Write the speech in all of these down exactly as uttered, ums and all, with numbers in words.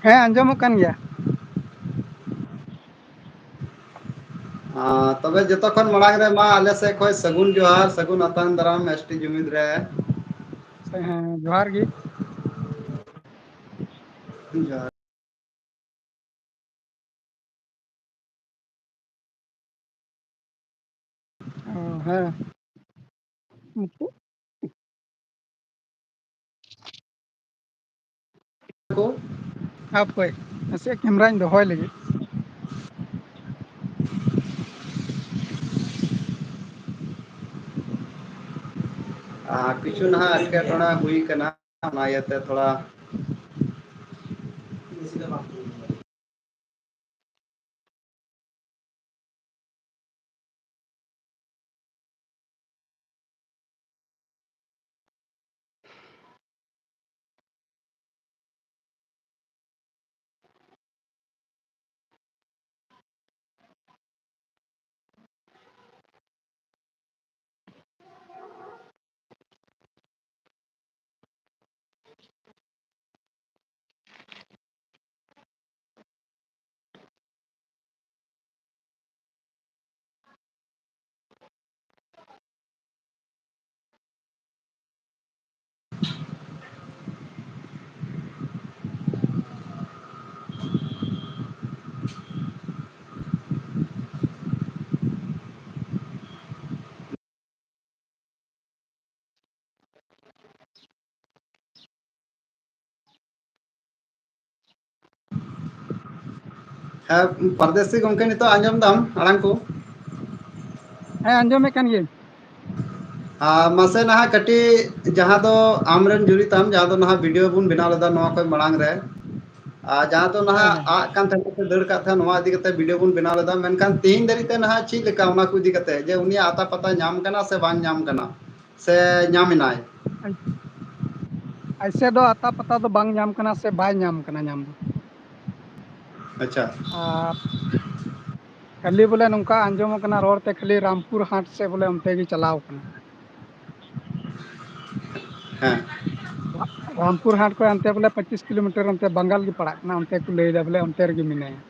ᱦᱮᱸ, ᱟᱸᱡᱚᱢᱚᱜ ᱠᱟᱱ ᱜᱮᱭᱟ᱾ ᱟᱨ ᱛᱚᱵᱮ ᱡᱚᱛᱚ ᱠᱷᱚᱱ ᱢᱟᱲᱟᱝ ᱨᱮ ᱢᱟ ᱟᱞᱮ ᱥᱮᱫ ᱠᱷᱚᱱ ᱥᱟᱹᱜᱩᱱ ᱡᱚᱦᱟᱨ, ᱥᱟᱹᱜᱩᱱ ᱟᱛᱟᱝ ᱫᱟᱨᱟᱢ ᱮᱥ ᱴᱤ ᱡᱩᱢᱤᱫ ᱨᱮ᱾ ᱦᱮᱸ, ᱡᱚᱦᱟᱨ ᱜᱮ᱾ ᱡᱚᱦᱟᱨ᱾ ᱚ, ᱦᱮᱸ᱾ ᱩᱱᱠᱩ ᱠᱚ᱾ ᱦᱟᱯᱳᱭ, ᱱᱟᱥᱮᱭᱟᱜ ᱠᱮᱢᱨᱟᱧ ᱫᱚᱦᱚᱭ ᱞᱟᱹᱜᱤᱫ᱾ ᱟᱨ ᱠᱤᱪᱷᱩ ᱱᱟᱦᱟᱜ ᱮᱴᱠᱮᱴᱚᱬᱮ ᱦᱩᱭ ᱠᱟᱱᱟ, ᱚᱱᱟ ᱤᱭᱟᱹᱛᱮ ᱛᱷᱚᱲᱟ ᱦᱮᱸ, ᱯᱟᱨᱫᱮᱥᱤ ᱜᱚᱢᱠᱮ, ᱱᱤᱛᱚᱜ ᱟᱸᱡᱚᱢ ᱫᱟᱢ ᱟᱲᱟᱝ ᱠᱚ? ᱦᱮᱸ, ᱟᱸᱡᱚᱢᱮᱫ ᱠᱟᱱ ᱜᱤᱭᱟᱹᱧ᱾ ᱟᱨ ᱢᱟᱥᱮ ᱱᱟᱦᱟᱜ ᱠᱟᱹᱴᱤᱡ, ᱡᱟᱦᱟᱸ ᱫᱚ ᱟᱢᱨᱮᱱ ᱡᱩᱨᱤ ᱛᱟᱢ, ᱡᱟᱦᱟᱸ ᱫᱚ ᱱᱟᱦᱟᱜ ᱵᱷᱤᱰᱤᱭᱳ ᱵᱚᱱ ᱵᱮᱱᱟᱣ ᱞᱮᱫᱟ ᱱᱚᱣᱟ ᱠᱷᱚᱱ ᱢᱟᱲᱟᱝ ᱨᱮ, ᱟᱨ ᱡᱟᱦᱟᱸ ᱫᱚ ᱦᱮᱸ, ᱱᱟᱦᱟᱜ ᱦᱮᱸ᱾ ᱟᱫ ᱠᱟᱱ ᱛᱟᱦᱮᱸ ᱥᱮ ᱫᱟᱹᱲ ᱠᱟᱜ ᱛᱟᱦᱮᱸ, ᱱᱚᱣᱟ ᱤᱫᱤ ᱠᱟᱛᱮ ᱵᱷᱤᱰᱤᱭᱳ ᱵᱚᱱ ᱵᱮᱱᱟᱣ ᱞᱮᱫᱟ, ᱢᱮᱱᱠᱷᱟᱱ ᱛᱮᱦᱮᱧ ᱫᱷᱟᱹᱨᱤᱡ ᱛᱮ ᱱᱟᱦᱟᱜ ᱪᱮᱫ ᱞᱮᱠᱟ ᱚᱱᱟ ᱠᱚ ᱤᱫᱤ ᱠᱟᱛᱮ, ᱡᱮ ᱩᱱᱤᱭᱟᱜ ᱟᱛᱟ ᱯᱟᱛᱟ ᱧᱟᱢ ᱠᱟᱱᱟ ᱥᱮ ᱵᱟᱝ ᱧᱟᱢ ᱠᱟᱱᱟ, ᱥᱮ ᱧᱟᱢ ᱮᱱᱟᱭ? ᱟᱭᱥᱮ ᱫᱚ ᱟᱛᱟ ᱯᱟᱛᱟ ᱫᱚ ᱵᱟᱝ ᱧᱟᱢ ᱠᱟᱱᱟ ᱥᱮ ᱵᱟᱭ ᱧᱟᱢ ᱠᱟᱱᱟ ᱧᱟᱢ ᱫᱚ᱾ ᱟᱪᱪᱷᱟ᱾ ᱟᱨ ᱠᱷᱟᱹᱞᱤ ᱵᱚᱞᱮ ᱱᱚᱝᱠᱟ ᱟᱸᱡᱚᱢ ᱠᱟᱱᱟ ᱨᱚᱲ ᱛᱮ, ᱠᱷᱟᱹᱞᱤ ᱨᱟᱢᱯᱩᱨ ᱦᱟᱴ ᱥᱮᱫ ᱵᱚᱞᱮ ᱚᱱᱛᱮ ᱜᱮ ᱪᱟᱞᱟᱣ ᱠᱟᱱᱟ᱾ ᱦᱮᱸ᱾ ᱨᱟᱢᱯᱩᱨ ᱦᱟᱴ ᱠᱷᱚᱱ ᱦᱟᱱᱛᱮ ᱵᱚᱞᱮ ᱯᱚᱸᱪᱤᱥ ᱠᱤᱞᱳᱢᱤᱴᱟᱨ ᱚᱱᱛᱮ ᱵᱟᱝᱜᱟᱞ ᱜᱮ ᱯᱟᱲᱟᱜ ᱠᱟᱱᱟ, ᱚᱱᱛᱮ ᱠᱚ ᱞᱟᱹᱭ ᱮᱫᱟ ᱵᱚᱞᱮ ᱚᱱᱛᱮ ᱨᱮᱜᱮ ᱢᱮᱱᱟᱭᱟ᱾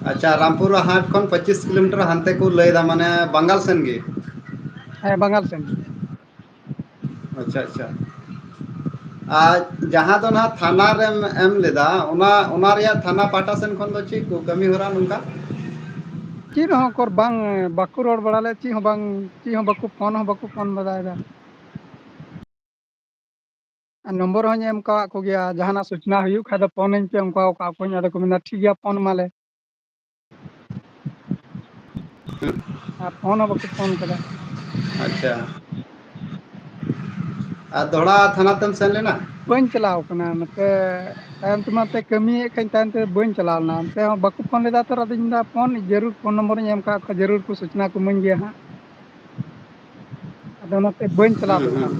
ᱟᱪᱪᱷᱟ, ᱨᱟᱢᱯᱩᱨ ᱦᱟᱴ ᱠᱷᱚᱱ ᱯᱚᱸᱪᱤᱥ ᱠᱤᱞᱳᱢᱤᱴᱟᱨ ᱦᱟᱱᱛᱮ ᱠᱚ ᱞᱟᱹᱭ ᱮᱫᱟ, ᱢᱟᱱᱮ ᱵᱟᱝᱜᱟᱞ ᱥᱮᱱ ᱜᱮ? ᱦᱮᱸ, ᱵᱟᱝᱜᱟᱞ ᱥᱮᱱ᱾ ᱟᱪᱪᱷᱟ, ᱟᱪᱪᱷᱟ᱾ ᱟᱨ ᱡᱟᱦᱟᱸ ᱫᱚ ᱱᱟᱦᱟᱜ ᱛᱷᱟᱱᱟ ᱨᱮᱢ ᱮᱢ ᱞᱮᱫᱟ, ᱚᱱᱟ, ᱚᱱᱟ ᱨᱮᱭᱟᱜ ᱛᱷᱟᱱᱟ ᱯᱟᱦᱴᱟ ᱥᱮᱱ ᱠᱷᱚᱱ ᱫᱚ ᱪᱮᱫ ᱠᱚ ᱠᱟᱹᱢᱤ ᱦᱚᱨᱟ ᱱᱚᱝᱠᱟ? ᱪᱮᱫ ᱦᱚᱸ ᱩᱠᱩᱨ ᱵᱟᱝ, ᱵᱟᱠᱚ ᱨᱚᱲ ᱵᱟᱲᱟ ᱞᱮᱫ, ᱪᱮᱫ ᱦᱚᱸ ᱵᱟᱝ, ᱪᱮᱫ ᱦᱚᱸ ᱵᱟᱠᱚ ᱯᱷᱳᱱ ᱦᱚᱸ ᱵᱟᱠᱚ ᱯᱷᱳᱱ ᱵᱟᱲᱟᱭᱮᱫᱟ᱾ ᱟᱨ ᱱᱚᱢᱵᱚᱨ ᱦᱚᱸᱧ ᱮᱢ ᱠᱟᱣᱟᱫ ᱠᱚᱜᱮᱭᱟ, ᱡᱟᱦᱟᱱᱟᱜ ᱥᱩᱪᱱᱟ ᱦᱩᱭᱩᱜ ᱠᱷᱟᱡ ᱫᱚ ᱯᱷᱳᱱᱟᱹᱧ ᱯᱮ, ᱚᱱᱠᱟ ᱠᱟᱜ ᱠᱚᱣᱟᱧ᱾ ᱟᱫᱚ ᱠᱚ ᱢᱮᱱᱫᱟ, "ᱴᱷᱤᱠ ᱜᱮᱭᱟ, ᱯᱷᱳᱱ ᱢᱟᱞᱮ᱾" ᱟᱨ ᱯᱷᱳᱱ ᱦᱚᱸ ᱵᱟᱠᱚ ᱯᱷᱳᱱ ᱠᱟᱫᱟ᱾ ᱟᱪᱪᱷᱟ, ᱟᱨ ᱫᱚᱦᱲᱟ ᱛᱷᱟᱱᱟ ᱛᱮᱢ ᱥᱮᱱ ᱞᱮᱱᱟ? ᱵᱟᱹᱧ ᱪᱟᱞᱟᱣ ᱠᱟᱱᱟ, ᱱᱚᱛᱮ ᱛᱟᱭᱚᱢ ᱛᱮᱢᱟ ᱛᱮ ᱠᱟᱹᱢᱤᱭᱮᱫ ᱠᱷᱟᱱ ᱛᱟᱭᱚᱢ ᱛᱮ ᱵᱟᱹᱧ ᱪᱟᱞᱟᱣ ᱞᱮᱱᱟ᱾ ᱚᱱᱛᱮ ᱦᱚᱸ ᱵᱟᱠᱚ ᱯᱷᱳᱱ ᱞᱮᱫᱟ ᱛᱚ, ᱟᱫᱚᱧ ᱢᱮᱱᱫᱟ, "ᱯᱷᱳᱱ ᱡᱟᱹᱨᱩᱲ, ᱯᱷᱳᱱ ᱱᱚᱢᱵᱚᱨᱤᱧ ᱮᱢ ᱠᱟᱜ ᱠᱚᱣᱟ, ᱡᱟᱹᱨᱩᱲ ᱠᱚ ᱥᱩᱪᱱᱟ ᱠᱚ ᱤᱢᱟᱹᱧ ᱜᱮᱭᱟ ᱦᱟᱸᱜ᱾" ᱟᱫᱚ ᱚᱱᱟᱛᱮ ᱵᱟᱹᱧ ᱪᱟᱞᱟᱣ ᱦᱩᱸ, ᱦᱩᱸ᱾ ᱫᱟᱲᱮᱭᱟᱜᱼᱟ᱾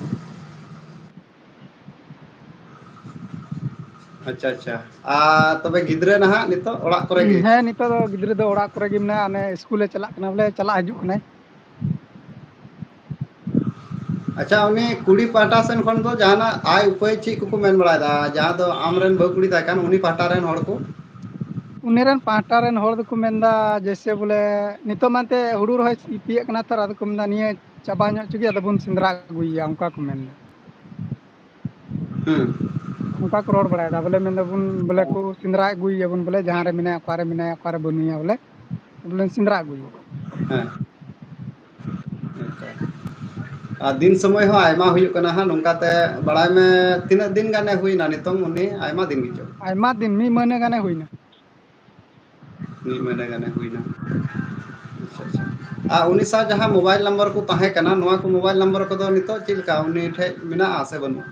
ᱟᱪᱪᱷᱟ, ᱟᱪᱪᱷᱟ᱾ ᱟᱨ ᱛᱚᱵᱮ ᱜᱤᱫᱽᱨᱟᱹ ᱱᱟᱦᱟᱜ ᱱᱤᱛᱚᱜ ᱚᱲᱟᱜ ᱠᱚᱨᱮ ᱜᱮ? ᱦᱮᱸ, ᱱᱤᱛᱚᱜ ᱫᱚ ᱜᱤᱫᱽᱨᱟᱹ ᱫᱚ ᱚᱲᱟᱜ ᱠᱚᱨᱮ ᱜᱮ ᱢᱮᱱᱟᱭᱟ, ᱚᱱᱮ ᱤᱥᱠᱩᱞᱮ ᱪᱟᱞᱟᱜ ᱠᱟᱱᱟ, ᱵᱚᱞᱮ ᱪᱟᱞᱟᱜ ᱦᱤᱡᱩᱜ ᱠᱟᱱᱟᱭ᱾ ᱟᱪᱪᱷᱟ, ᱩᱱᱤ ᱠᱩᱲᱤ ᱯᱟᱦᱴᱟ ᱥᱮᱱ ᱠᱷᱚᱱ ᱫᱚ ᱡᱟᱦᱟᱱᱟᱜ ᱟᱭ ᱩᱯᱟᱹᱭ ᱪᱮᱫ ᱠᱚᱠᱚ ᱢᱮᱱ ᱵᱟᱲᱟᱭᱮᱫᱟ? ᱡᱟᱦᱟᱸ ᱫᱚ ᱟᱢᱨᱮᱱ ᱵᱟᱹᱦᱩ ᱠᱩᱲᱤ ᱛᱟᱦᱮᱸ ᱠᱟᱱ, ᱩᱱᱤ ᱯᱟᱦᱴᱟ ᱨᱮᱱ ᱦᱚᱲ ᱠᱚ? ᱩᱱᱤ ᱨᱮᱱ ᱯᱟᱦᱴᱟ ᱨᱮᱱ ᱦᱚᱲ ᱫᱚᱠᱚ ᱢᱮᱱᱫᱟ, ᱡᱮᱭᱥᱮ ᱵᱚᱞᱮ ᱱᱤᱛᱚᱜ ᱢᱟ ᱮᱱᱛᱮ ᱦᱩᱲᱩ ᱨᱚᱦᱚᱭ ᱛᱤᱭᱟᱹᱜ ᱠᱟᱱᱟ ᱛᱚ, ᱟᱫᱚ ᱠᱚ ᱢᱮᱱᱫᱟ, "ᱱᱤᱭᱟᱹ ᱪᱟᱵᱟ ᱧᱚᱜ ᱦᱚᱪᱚ ᱜᱮ, ᱟᱫᱚ ᱵᱚᱱ ᱥᱮᱸᱫᱽᱨᱟ ᱟᱹᱜᱩᱭᱮᱭᱟ", ᱚᱱᱠᱟ ᱠᱚ ᱢᱮᱱᱫᱟ᱾ ᱦᱩᱸ᱾ ᱚᱱᱠᱟ ᱠᱚ ᱨᱚᱲ ᱵᱟᱲᱟᱭᱮᱫᱟ, ᱵᱚᱞᱮ ᱢᱮᱱᱫᱟᱵᱚᱱ ᱵᱚᱞᱮ ᱠᱚ ᱥᱮᱸᱫᱽᱨᱟ ᱟᱹᱜᱩᱭᱮᱭᱟ ᱵᱚᱱ, ᱵᱚᱞᱮ ᱡᱟᱦᱟᱸ ᱨᱮ ᱢᱮᱱᱟᱭᱟ, ᱚᱠᱟᱨᱮ ᱢᱮᱱᱟᱭᱟ, ᱚᱠᱟᱨᱮ ᱵᱟᱹᱱᱩᱭᱟ, ᱵᱚᱞᱮ, ᱵᱚᱞᱮ ᱥᱮᱸᱫᱽᱨᱟ ᱟᱹᱜᱩᱭᱮᱭᱟ᱾ ᱦᱮᱸ᱾ ᱟᱨ ᱫᱤᱱ ᱥᱚᱢᱚᱭ ᱦᱚᱸ ᱟᱭᱢᱟ ᱦᱩᱭᱩᱜ ᱠᱟᱱᱟ ᱦᱟᱸᱜ, ᱱᱚᱝᱠᱟᱛᱮ ᱵᱟᱲᱟᱭ ᱢᱮ ᱛᱤᱱᱟᱹᱜ ᱫᱤᱱ ᱜᱟᱱᱮ ᱦᱩᱭᱱᱟ ᱱᱤᱛᱚᱝ ᱩᱱᱤ? ᱟᱭᱢᱟ ᱫᱤᱱ ᱜᱮᱪᱚ? ᱟᱭᱢᱟ ᱫᱤᱱ, ᱢᱤᱫ ᱢᱟᱹᱦᱱᱟᱹ ᱜᱟᱱᱮ ᱦᱩᱭᱱᱟ᱾ ᱢᱤᱫ ᱢᱟᱹᱦᱱᱟᱹ ᱜᱟᱱᱮ ᱦᱩᱭᱱᱟ᱾ ᱟᱪᱪᱷᱟ, ᱟᱪᱪᱷᱟ᱾ ᱟᱨ ᱩᱱᱤ ᱥᱟᱶ ᱡᱟᱦᱟᱸ mobile number ᱠᱚ ᱛᱟᱦᱮᱸ ᱠᱟᱱᱟ, ᱱᱚᱣᱟ ᱠᱚ mobile number ᱠᱚᱫᱚ ᱱᱤᱛᱚᱜ ᱪᱮᱫ ᱞᱮᱠᱟ ᱩᱱᱤ ᱴᱷᱮᱡ ᱢᱮᱱᱟᱜᱼᱟ ᱥᱮ ᱵᱟᱹᱱᱩᱜᱼᱟ?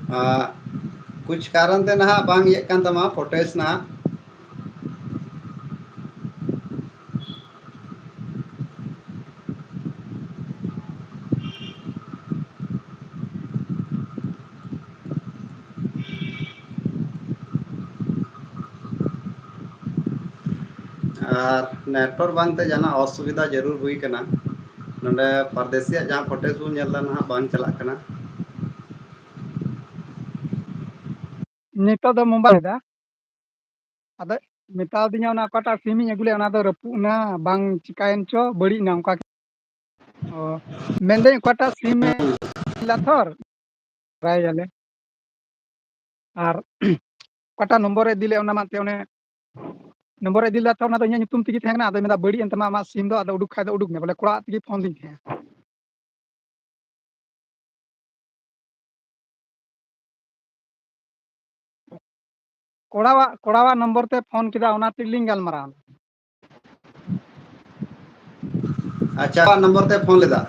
ᱟᱸ, ᱠᱩᱪ ᱠᱟᱨᱚᱱ ᱛᱮ ᱱᱟᱦᱟᱜ ᱵᱟᱝ ᱤᱭᱟᱹᱜ ᱠᱟᱱ ᱛᱟᱢᱟ footage ᱱᱟᱦᱟᱜ᱾ ᱟᱨ network ᱵᱟᱝᱛᱮ ᱡᱟᱦᱟᱱᱟᱜ ᱚᱥᱩᱵᱤᱫᱷᱟ ᱡᱟᱹᱨᱩᱲ ᱦᱩᱭ ᱠᱟᱱᱟ᱾ ᱱᱚᱰᱮ ᱯᱟᱨᱫᱮᱥᱤᱭᱟᱜ ᱡᱟᱦᱟᱸ footage ᱵᱚᱱ ᱧᱮᱞ ᱮᱫᱟ, ᱱᱟᱦᱟᱜ ᱵᱟᱝ ᱪᱟᱞᱟᱜ ᱠᱟᱱᱟ᱾ ᱱᱤᱛᱚᱜ ᱫᱚ ᱢᱳᱵᱟᱭᱤᱞ ᱮᱫᱟ᱾ ᱟᱫᱚ ᱢᱮᱛᱟᱣᱫᱤᱧᱟ, ᱚᱱᱟ ᱚᱠᱟᱴᱟᱜ ᱥᱤᱢ ᱤᱧ ᱟᱹᱜᱩ ᱞᱮᱫ, ᱚᱱᱟ ᱫᱚ ᱨᱟᱹᱯᱩᱫ ᱮᱱᱟ, ᱵᱟᱝ ᱪᱤᱠᱟᱭᱮᱱ ᱪᱚ, ᱵᱟᱹᱲᱤᱡ ᱮᱱᱟ, ᱚᱱᱠᱟ᱾ ᱚ, ᱢᱮᱱᱫᱟᱹᱧ ᱚᱠᱟᱴᱟᱜ ᱥᱤᱢ ᱮ ᱞᱟᱛᱷᱚᱨ ᱵᱟᱭ ᱜᱟᱞᱮ᱾ ᱟᱨ ᱚᱠᱟᱴᱟᱜ ᱱᱚᱢᱵᱚᱨ ᱮ ᱤᱫᱤ ᱞᱮᱫ, ᱚᱱᱟ ᱢᱟ ᱮᱱᱛᱮ ᱚᱱᱮ ᱱᱚᱢᱵᱚᱨ ᱮ ᱤᱫᱤ ᱞᱮᱫᱟ, ᱛᱚ ᱚᱱᱟ ᱫᱚ ᱤᱧᱟᱹᱜ ᱧᱩᱛᱩᱢ ᱛᱮᱜᱮ ᱛᱟᱦᱮᱸ ᱠᱟᱱᱟ᱾ ᱟᱫᱚ ᱢᱮᱱᱫᱟ, "ᱵᱟᱹᱲᱤᱡ ᱮᱱ ᱛᱟᱢᱟ, ᱟᱢᱟᱜ ᱥᱤᱢ ᱫᱚ, ᱟᱫᱚ ᱩᱰᱩᱠ ᱠᱷᱟᱡ ᱫᱚ ᱩᱰᱩᱠ ᱢᱮ", ᱵᱚᱞᱮ ᱠᱚᱲᱟ ᱟᱜ ᱛᱮᱜᱮ ᱯᱷᱳᱱ ᱫᱤᱧ ᱛᱟᱦᱮᱸᱜᱼᱟ᱾ ᱠᱚᱲᱟᱣᱟᱜ, ᱠᱚᱲᱟᱣᱟᱜ ᱱᱚᱢᱵᱚᱨ ᱛᱮ ᱯᱷᱳᱱ ᱠᱮᱫᱟ, ᱚᱱᱟ ᱛᱮᱜᱮᱞᱤᱧ ᱜᱟᱞᱢᱟᱨᱟᱣ ᱮᱱᱟ᱾ ᱟᱪᱪᱷᱟ, ᱱᱚᱢᱵᱚᱨ ᱛᱮ ᱯᱷᱳᱱ ᱞᱮᱫᱟ᱾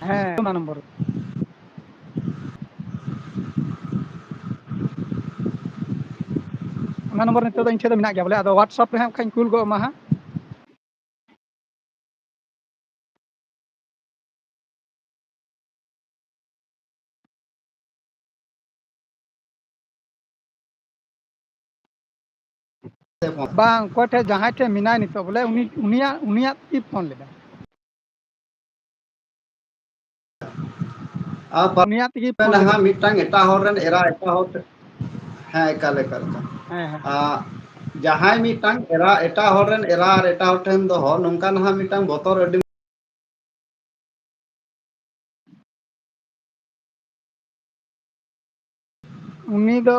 ᱦᱮᱸ, ᱚᱱᱟ ᱱᱚᱢᱵᱚᱨ᱾ ᱚᱱᱟ ᱱᱚᱢᱵᱚᱨ ᱱᱤᱛᱚᱜ ᱫᱚ ᱤᱧ ᱴᱷᱮᱱ ᱫᱚ ᱢᱮᱱᱟᱜ ᱜᱮᱭᱟ ᱵᱚᱞᱮ, ᱟᱫᱚ WhatsApp ᱨᱮ ᱦᱟᱸᱜ ᱠᱷᱟᱡ ᱤᱧ ᱠᱩᱞ ᱜᱚᱫ ᱟᱢᱟ ᱦᱟᱸᱜ᱾ ᱵᱟᱝ, ᱚᱠᱚᱭ ᱴᱷᱮᱡ, ᱡᱟᱦᱟᱸᱭ ᱴᱷᱮᱡ ᱢᱮᱱᱟᱭ ᱱᱤᱛᱚᱜ ᱵᱚᱞᱮ, ᱩᱱᱤ, ᱩᱱᱤᱭᱟᱜ, ᱩᱱᱤᱭᱟᱜ ᱛᱮᱜᱮ ᱯᱷᱳᱱ ᱞᱮᱫᱟ᱾ ᱟᱨ ᱯᱟ-, ᱩᱱᱤᱭᱟᱜ ᱛᱮᱜᱮ ᱯᱷᱳᱱ ᱞᱮᱫᱟ᱾ ᱱᱟᱦᱟᱜ ᱢᱤᱫᱴᱟᱝ ᱮᱴᱟᱜ ᱦᱚᱲ ᱨᱮᱱ ᱮᱨᱟ, ᱮᱴᱟᱜ ᱦᱚᱲ ᱴᱷᱮᱱ, ᱦᱮᱸ, ᱮᱠᱟᱞ, ᱮᱠᱟᱞ, ᱮᱠᱟᱞ᱾ ᱦᱮᱸ, ᱦᱮᱸ᱾ ᱟᱨ ᱡᱟᱦᱟᱸᱭ ᱢᱤᱫᱴᱟᱝ ᱮᱨᱟ, ᱮᱴᱟᱜ ᱦᱚᱲ ᱨᱮᱱ ᱮᱨᱟ ᱟᱨ ᱮᱴᱟᱜ ᱦᱚᱲ ᱴᱷᱮᱱ ᱫᱚᱦᱚ, ᱱᱚᱝᱠᱟ ᱱᱟᱦᱟᱜ ᱢᱤᱫᱴᱟᱝ ᱵᱚᱛᱚᱨ ᱟᱹᱰᱤ ᱩᱱᱤ ᱫᱚ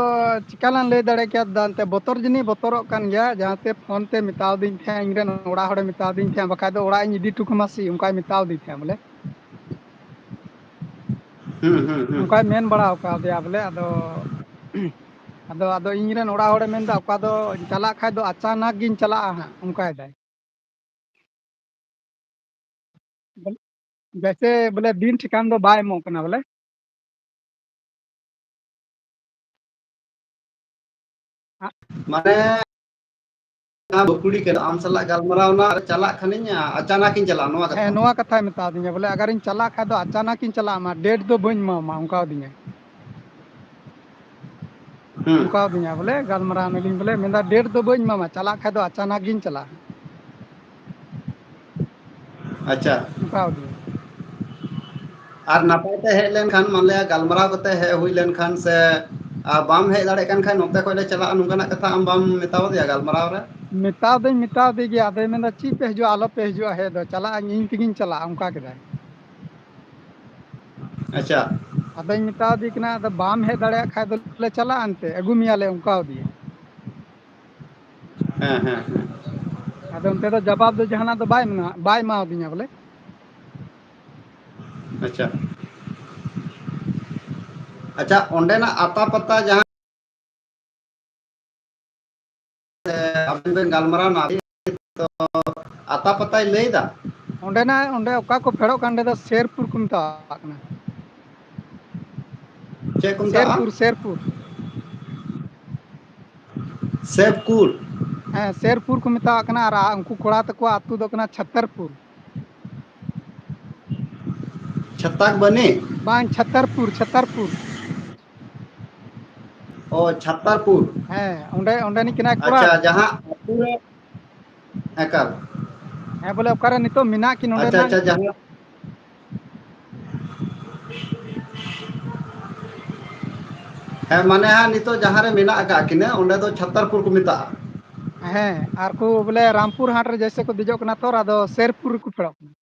ᱪᱤᱠᱟ ᱞᱟᱝ ᱞᱟᱹᱭ ᱫᱟᱲᱮ ᱠᱮᱭᱟ? ᱫᱟ ᱮᱱᱛᱮ ᱵᱚᱛᱚᱨ ᱡᱟᱹᱱᱤᱡ ᱵᱚᱛᱚᱨᱚᱜ ᱠᱟᱱ ᱜᱮᱭᱟ, ᱡᱟᱦᱟᱸᱛᱮ ᱯᱷᱳᱱ ᱛᱮ ᱢᱮᱛᱟᱣ ᱫᱤᱧ ᱛᱟᱦᱮᱸᱫ, ᱤᱧ ᱨᱮᱱ ᱚᱲᱟᱜ ᱦᱚᱲᱮ ᱢᱮᱛᱟᱣ ᱫᱤᱧ ᱛᱟᱦᱮᱸᱫ, ᱵᱟᱠᱷᱟᱡ ᱫᱚ ᱚᱲᱟᱜ ᱤᱧ ᱤᱫᱤ ᱦᱚᱴᱚ ᱠᱟᱢᱟ ᱥᱮ ᱚᱱᱠᱟᱭ ᱢᱮᱛᱟᱣ ᱫᱤᱧ ᱛᱟᱦᱮᱸᱫ ᱵᱚᱞᱮ᱾ ᱦᱩᱸ, ᱦᱩᱸ, ᱦᱩᱸ᱾ ᱚᱱᱠᱟᱭ ᱢᱮᱱ ᱵᱟᱲᱟ ᱟᱠᱟᱣᱫᱮᱭᱟ ᱵᱚᱞᱮ, ᱟᱫᱚ, ᱟᱫᱚ, ᱟᱫᱚ ᱤᱧ ᱨᱮᱱ ᱚᱲᱟᱜ ᱦᱚᱲᱮ ᱢᱮᱱᱫᱟ, "ᱚᱠᱟ ᱫᱚ ᱪᱟᱞᱟᱜ ᱠᱷᱟᱡ ᱫᱚ ᱟᱪᱟᱱᱟᱠ ᱜᱤᱧ ᱪᱟᱞᱟᱜᱼᱟ ᱦᱟᱸᱜ", ᱚᱱᱠᱟᱭ ᱫᱟᱭ᱾ ᱡᱮᱭᱥᱮ ᱵᱚᱞᱮ ᱫᱤᱱ ᱴᱷᱤᱠᱟᱱ ᱫᱚ ᱵᱟᱭ ᱮᱢᱚᱜ ᱠᱟᱱᱟ ᱵᱚᱞᱮ᱾ ᱢᱟᱱᱮ ᱵᱟᱹᱠᱩᱲᱤ ᱠᱟᱱᱟ, ᱟᱢ ᱥᱟᱞᱟᱜ ᱜᱟᱞᱢᱟᱨᱟᱣ ᱨᱮᱱᱟᱜ ᱪᱟᱞᱟᱜ ᱠᱷᱟᱱᱤᱧ, ᱟᱪᱟᱱᱟᱠ ᱤᱧ ᱪᱟᱞᱟᱜᱼᱟ, ᱱᱚᱣᱟ ᱠᱟᱛᱷᱟ? ᱦᱮᱸ, ᱱᱚᱣᱟ ᱠᱟᱛᱷᱟᱭ ᱢᱮᱛᱟᱣ ᱫᱤᱧᱟ, ᱵᱚᱞᱮ ᱟᱜᱟᱨᱤᱧ ᱪᱟᱞᱟᱜ ᱠᱷᱟᱡ ᱫᱚ ᱟᱪᱟᱱᱟᱠ ᱤᱧ ᱪᱟᱞᱟᱜᱼᱟ, ᱟᱢᱟᱜ date ᱫᱚ ᱵᱟᱹᱧ ᱮᱢᱟᱢᱟ, ᱚᱱᱠᱟᱣ ᱫᱤᱧᱟᱭ᱾ ᱦᱩᱸ᱾ ᱚᱱᱠᱟᱣ ᱫᱤᱧᱟ ᱵᱚᱞᱮ, ᱜᱟᱞᱢᱟᱨᱟᱣ ᱱᱟᱞᱤᱧ ᱵᱚᱞᱮ, ᱢᱮᱱᱫᱟ date ᱫᱚ ᱵᱟᱹᱧ ᱮᱢᱟᱢᱟ, ᱪᱟᱞᱟᱜ ᱠᱷᱟᱡ ᱫᱚ ᱟᱪᱟᱱᱟᱠ ᱜᱤᱧ ᱪᱟᱞᱟᱜᱼᱟ᱾ ᱟᱪᱪᱷᱟ᱾ ᱚᱱᱠᱟᱣ ᱫᱤᱧᱟ᱾ ᱟᱨ ᱱᱟᱯᱟᱭ ᱛᱮ ᱦᱮᱡ ᱞᱮᱱᱠᱷᱟᱱ, ᱢᱟᱱᱞᱮᱭᱟ ᱜᱟᱞᱢᱟᱨᱟᱣ ᱠᱟᱛᱮ ᱦᱮᱡ ᱦᱩᱭ ᱞᱮᱱᱠᱷᱟᱱ ᱥᱮ, ᱟᱨ ᱵᱟᱢ ᱦᱮᱡ ᱫᱟᱲᱮᱭᱟᱜ ᱠᱟᱱ ᱠᱷᱟᱱ ᱱᱚᱛᱮ ᱠᱷᱚᱡ ᱞᱮ ᱪᱟᱞᱟᱜᱼᱟ, ᱱᱚᱝᱠᱟᱱᱟᱜ ᱠᱟᱛᱷᱟ ᱟᱢ ᱵᱟᱢ ᱢᱮᱛᱟᱣ ᱫᱮᱭᱟ ᱜᱟᱞᱢᱟᱨᱟᱣ ᱨᱮ? ᱢᱮᱛᱟᱣ ᱫᱚᱧ ᱢᱮᱛᱟᱣ ᱫᱮ ᱜᱮᱭᱟ, ᱟᱫᱚᱭ ᱢᱮᱱᱫᱟ, "ᱪᱮᱫ ᱯᱮ ᱦᱤᱡᱩᱜᱼᱟ, ᱟᱞᱚ ᱯᱮ ᱦᱤᱡᱩᱜᱼᱟ ᱦᱮᱡ ᱫᱚ, ᱪᱟᱞᱟᱜ ᱟᱹᱧ, ᱤᱧ ᱛᱮᱜᱤᱧ ᱪᱟᱞᱟᱜᱼᱟ", ᱚᱱᱠᱟ ᱠᱮᱫᱟᱭ᱾ ᱟᱪᱪᱷᱟ᱾ ᱟᱫᱚᱧ ᱢᱮᱛᱟᱣ ᱫᱮ ᱠᱟᱱᱟ, "ᱟᱫᱚ ᱵᱟᱢ ᱦᱮᱡ ᱫᱟᱲᱮᱭᱟᱜ ᱠᱷᱟᱡ ᱫᱚᱞᱮ ᱪᱟᱞᱟᱜᱼᱟ ᱮᱱᱛᱮ, ᱟᱹᱜᱩ ᱢᱮᱭᱟᱞᱮ", ᱚᱱᱠᱟᱣ ᱫᱤᱧᱟ᱾ ᱦᱮᱸ, ᱦᱮᱸ, ᱦᱮᱸ᱾ ᱟᱫᱚ ᱚᱱᱛᱮ ᱫᱚ ᱡᱟᱵᱟᱵ ᱫᱚ ᱡᱟᱦᱟᱱᱟᱜ ᱫᱚ ᱵᱟᱭ ᱢᱮᱱᱟ, ᱵᱟᱭ ᱮᱢᱟᱣᱫᱤᱧᱟ ᱵᱚᱞᱮ᱾ ᱟᱪᱪᱷᱟ᱾ ᱟᱪᱪᱷᱟ, ᱚᱸᱰᱮᱱᱟᱜ ᱟᱛᱟ ᱯᱟᱛᱟ ᱡᱟᱦᱟᱸ, ᱮ, ᱟᱵᱮᱱ ᱵᱮᱱ ᱜᱟᱞᱢᱟᱨᱟᱣ ᱱᱟ, ᱛᱚ ᱟᱛᱟ ᱯᱟᱛᱟᱭ ᱞᱟᱹᱭ ᱫᱟ? ᱚᱸᱰᱮᱱᱟᱜ, ᱚᱸᱰᱮ ᱚᱠᱟ ᱠᱚ ᱯᱷᱮᱰᱚᱜ ᱠᱟᱱ, ᱚᱸᱰᱮ ᱫᱚ ᱥᱮᱨᱯᱩᱨ ᱠᱚ ᱢᱮᱛᱟᱣᱟᱜ ᱠᱟᱱᱟ᱾ ᱪᱮᱫ ᱠᱚ ᱢᱮᱛᱟᱜᱼᱟ? ᱥᱮᱨᱯᱩᱨ, ᱥᱮᱨᱯᱩᱨ᱾ ᱥᱮᱵᱽᱠᱩᱞ᱾ ᱦᱮᱸ, ᱥᱮᱨᱯᱩᱨ ᱠᱚ ᱢᱮᱛᱟᱣᱟᱜ ᱠᱟᱱᱟ, ᱟᱨ ᱟ-, ᱩᱱᱠᱩ ᱠᱚᱲᱟ ᱛᱟᱠᱚᱣᱟᱜ ᱟᱹᱛᱩ ᱫᱚ ᱠᱟᱱᱟ ᱪᱷᱟᱛᱟᱨᱯᱩᱨ᱾ ᱪᱷᱟᱛᱟᱠ ᱵᱟᱹᱱᱤ? ᱵᱟᱝ, ᱪᱷᱟᱛᱟᱨᱯᱩᱨ, ᱪᱷᱟᱛᱟᱨᱯᱩᱨ᱾ ᱚ, ᱪᱷᱟᱛᱟᱨᱯᱩᱨ᱾ ᱦᱮᱸ, ᱚᱸᱰᱮ, ᱚᱸᱰᱮᱱᱤᱡ ᱠᱟᱱᱟᱭ ᱠᱚᱲᱟ᱾ ᱟᱪᱪᱷᱟ, ᱡᱟᱦᱟᱸ ᱟᱹᱛᱩ ᱨᱮ ᱮᱠᱟᱞ᱾ ᱦᱮᱸ, ᱵᱚᱞᱮ ᱚᱠᱟᱨᱮ ᱱᱤᱛᱚᱜ ᱢᱮᱱᱟᱜ ᱠᱤᱱ, ᱟᱪᱪᱷᱟ, ᱚᱸᱰᱮᱱᱟᱜ᱾ ᱟᱪᱪᱷᱟ, ᱡᱟᱦᱟᱸ, ᱦᱮᱸ, ᱢᱟᱱᱮ ᱦᱟᱸᱜ ᱱᱤᱛᱚᱜ ᱡᱟᱦᱟᱸ ᱨᱮ ᱢᱮᱱᱟᱜ ᱟᱠᱟᱫ ᱠᱤᱱᱟᱹ, ᱚᱸᱰᱮ ᱫᱚ ᱪᱷᱟᱛᱟᱨᱯᱩᱨ ᱠᱚ ᱢᱮᱛᱟᱜᱼᱟ᱾ ᱦᱮᱸ, ᱟᱨ ᱠᱚ ᱵᱚᱞᱮ ᱨᱟᱢᱯᱩᱨ ᱦᱟᱴ ᱨᱮ ᱡᱮᱭᱥᱮ ᱠᱚ ᱫᱮᱡᱚᱜ ᱠᱟᱱᱟ ᱛᱚ, ᱟᱫᱚ ᱥᱮᱨᱯᱩᱨ ᱨᱮᱠᱚ ᱯᱷᱮᱰᱚᱜ ᱠᱟᱱᱟ᱾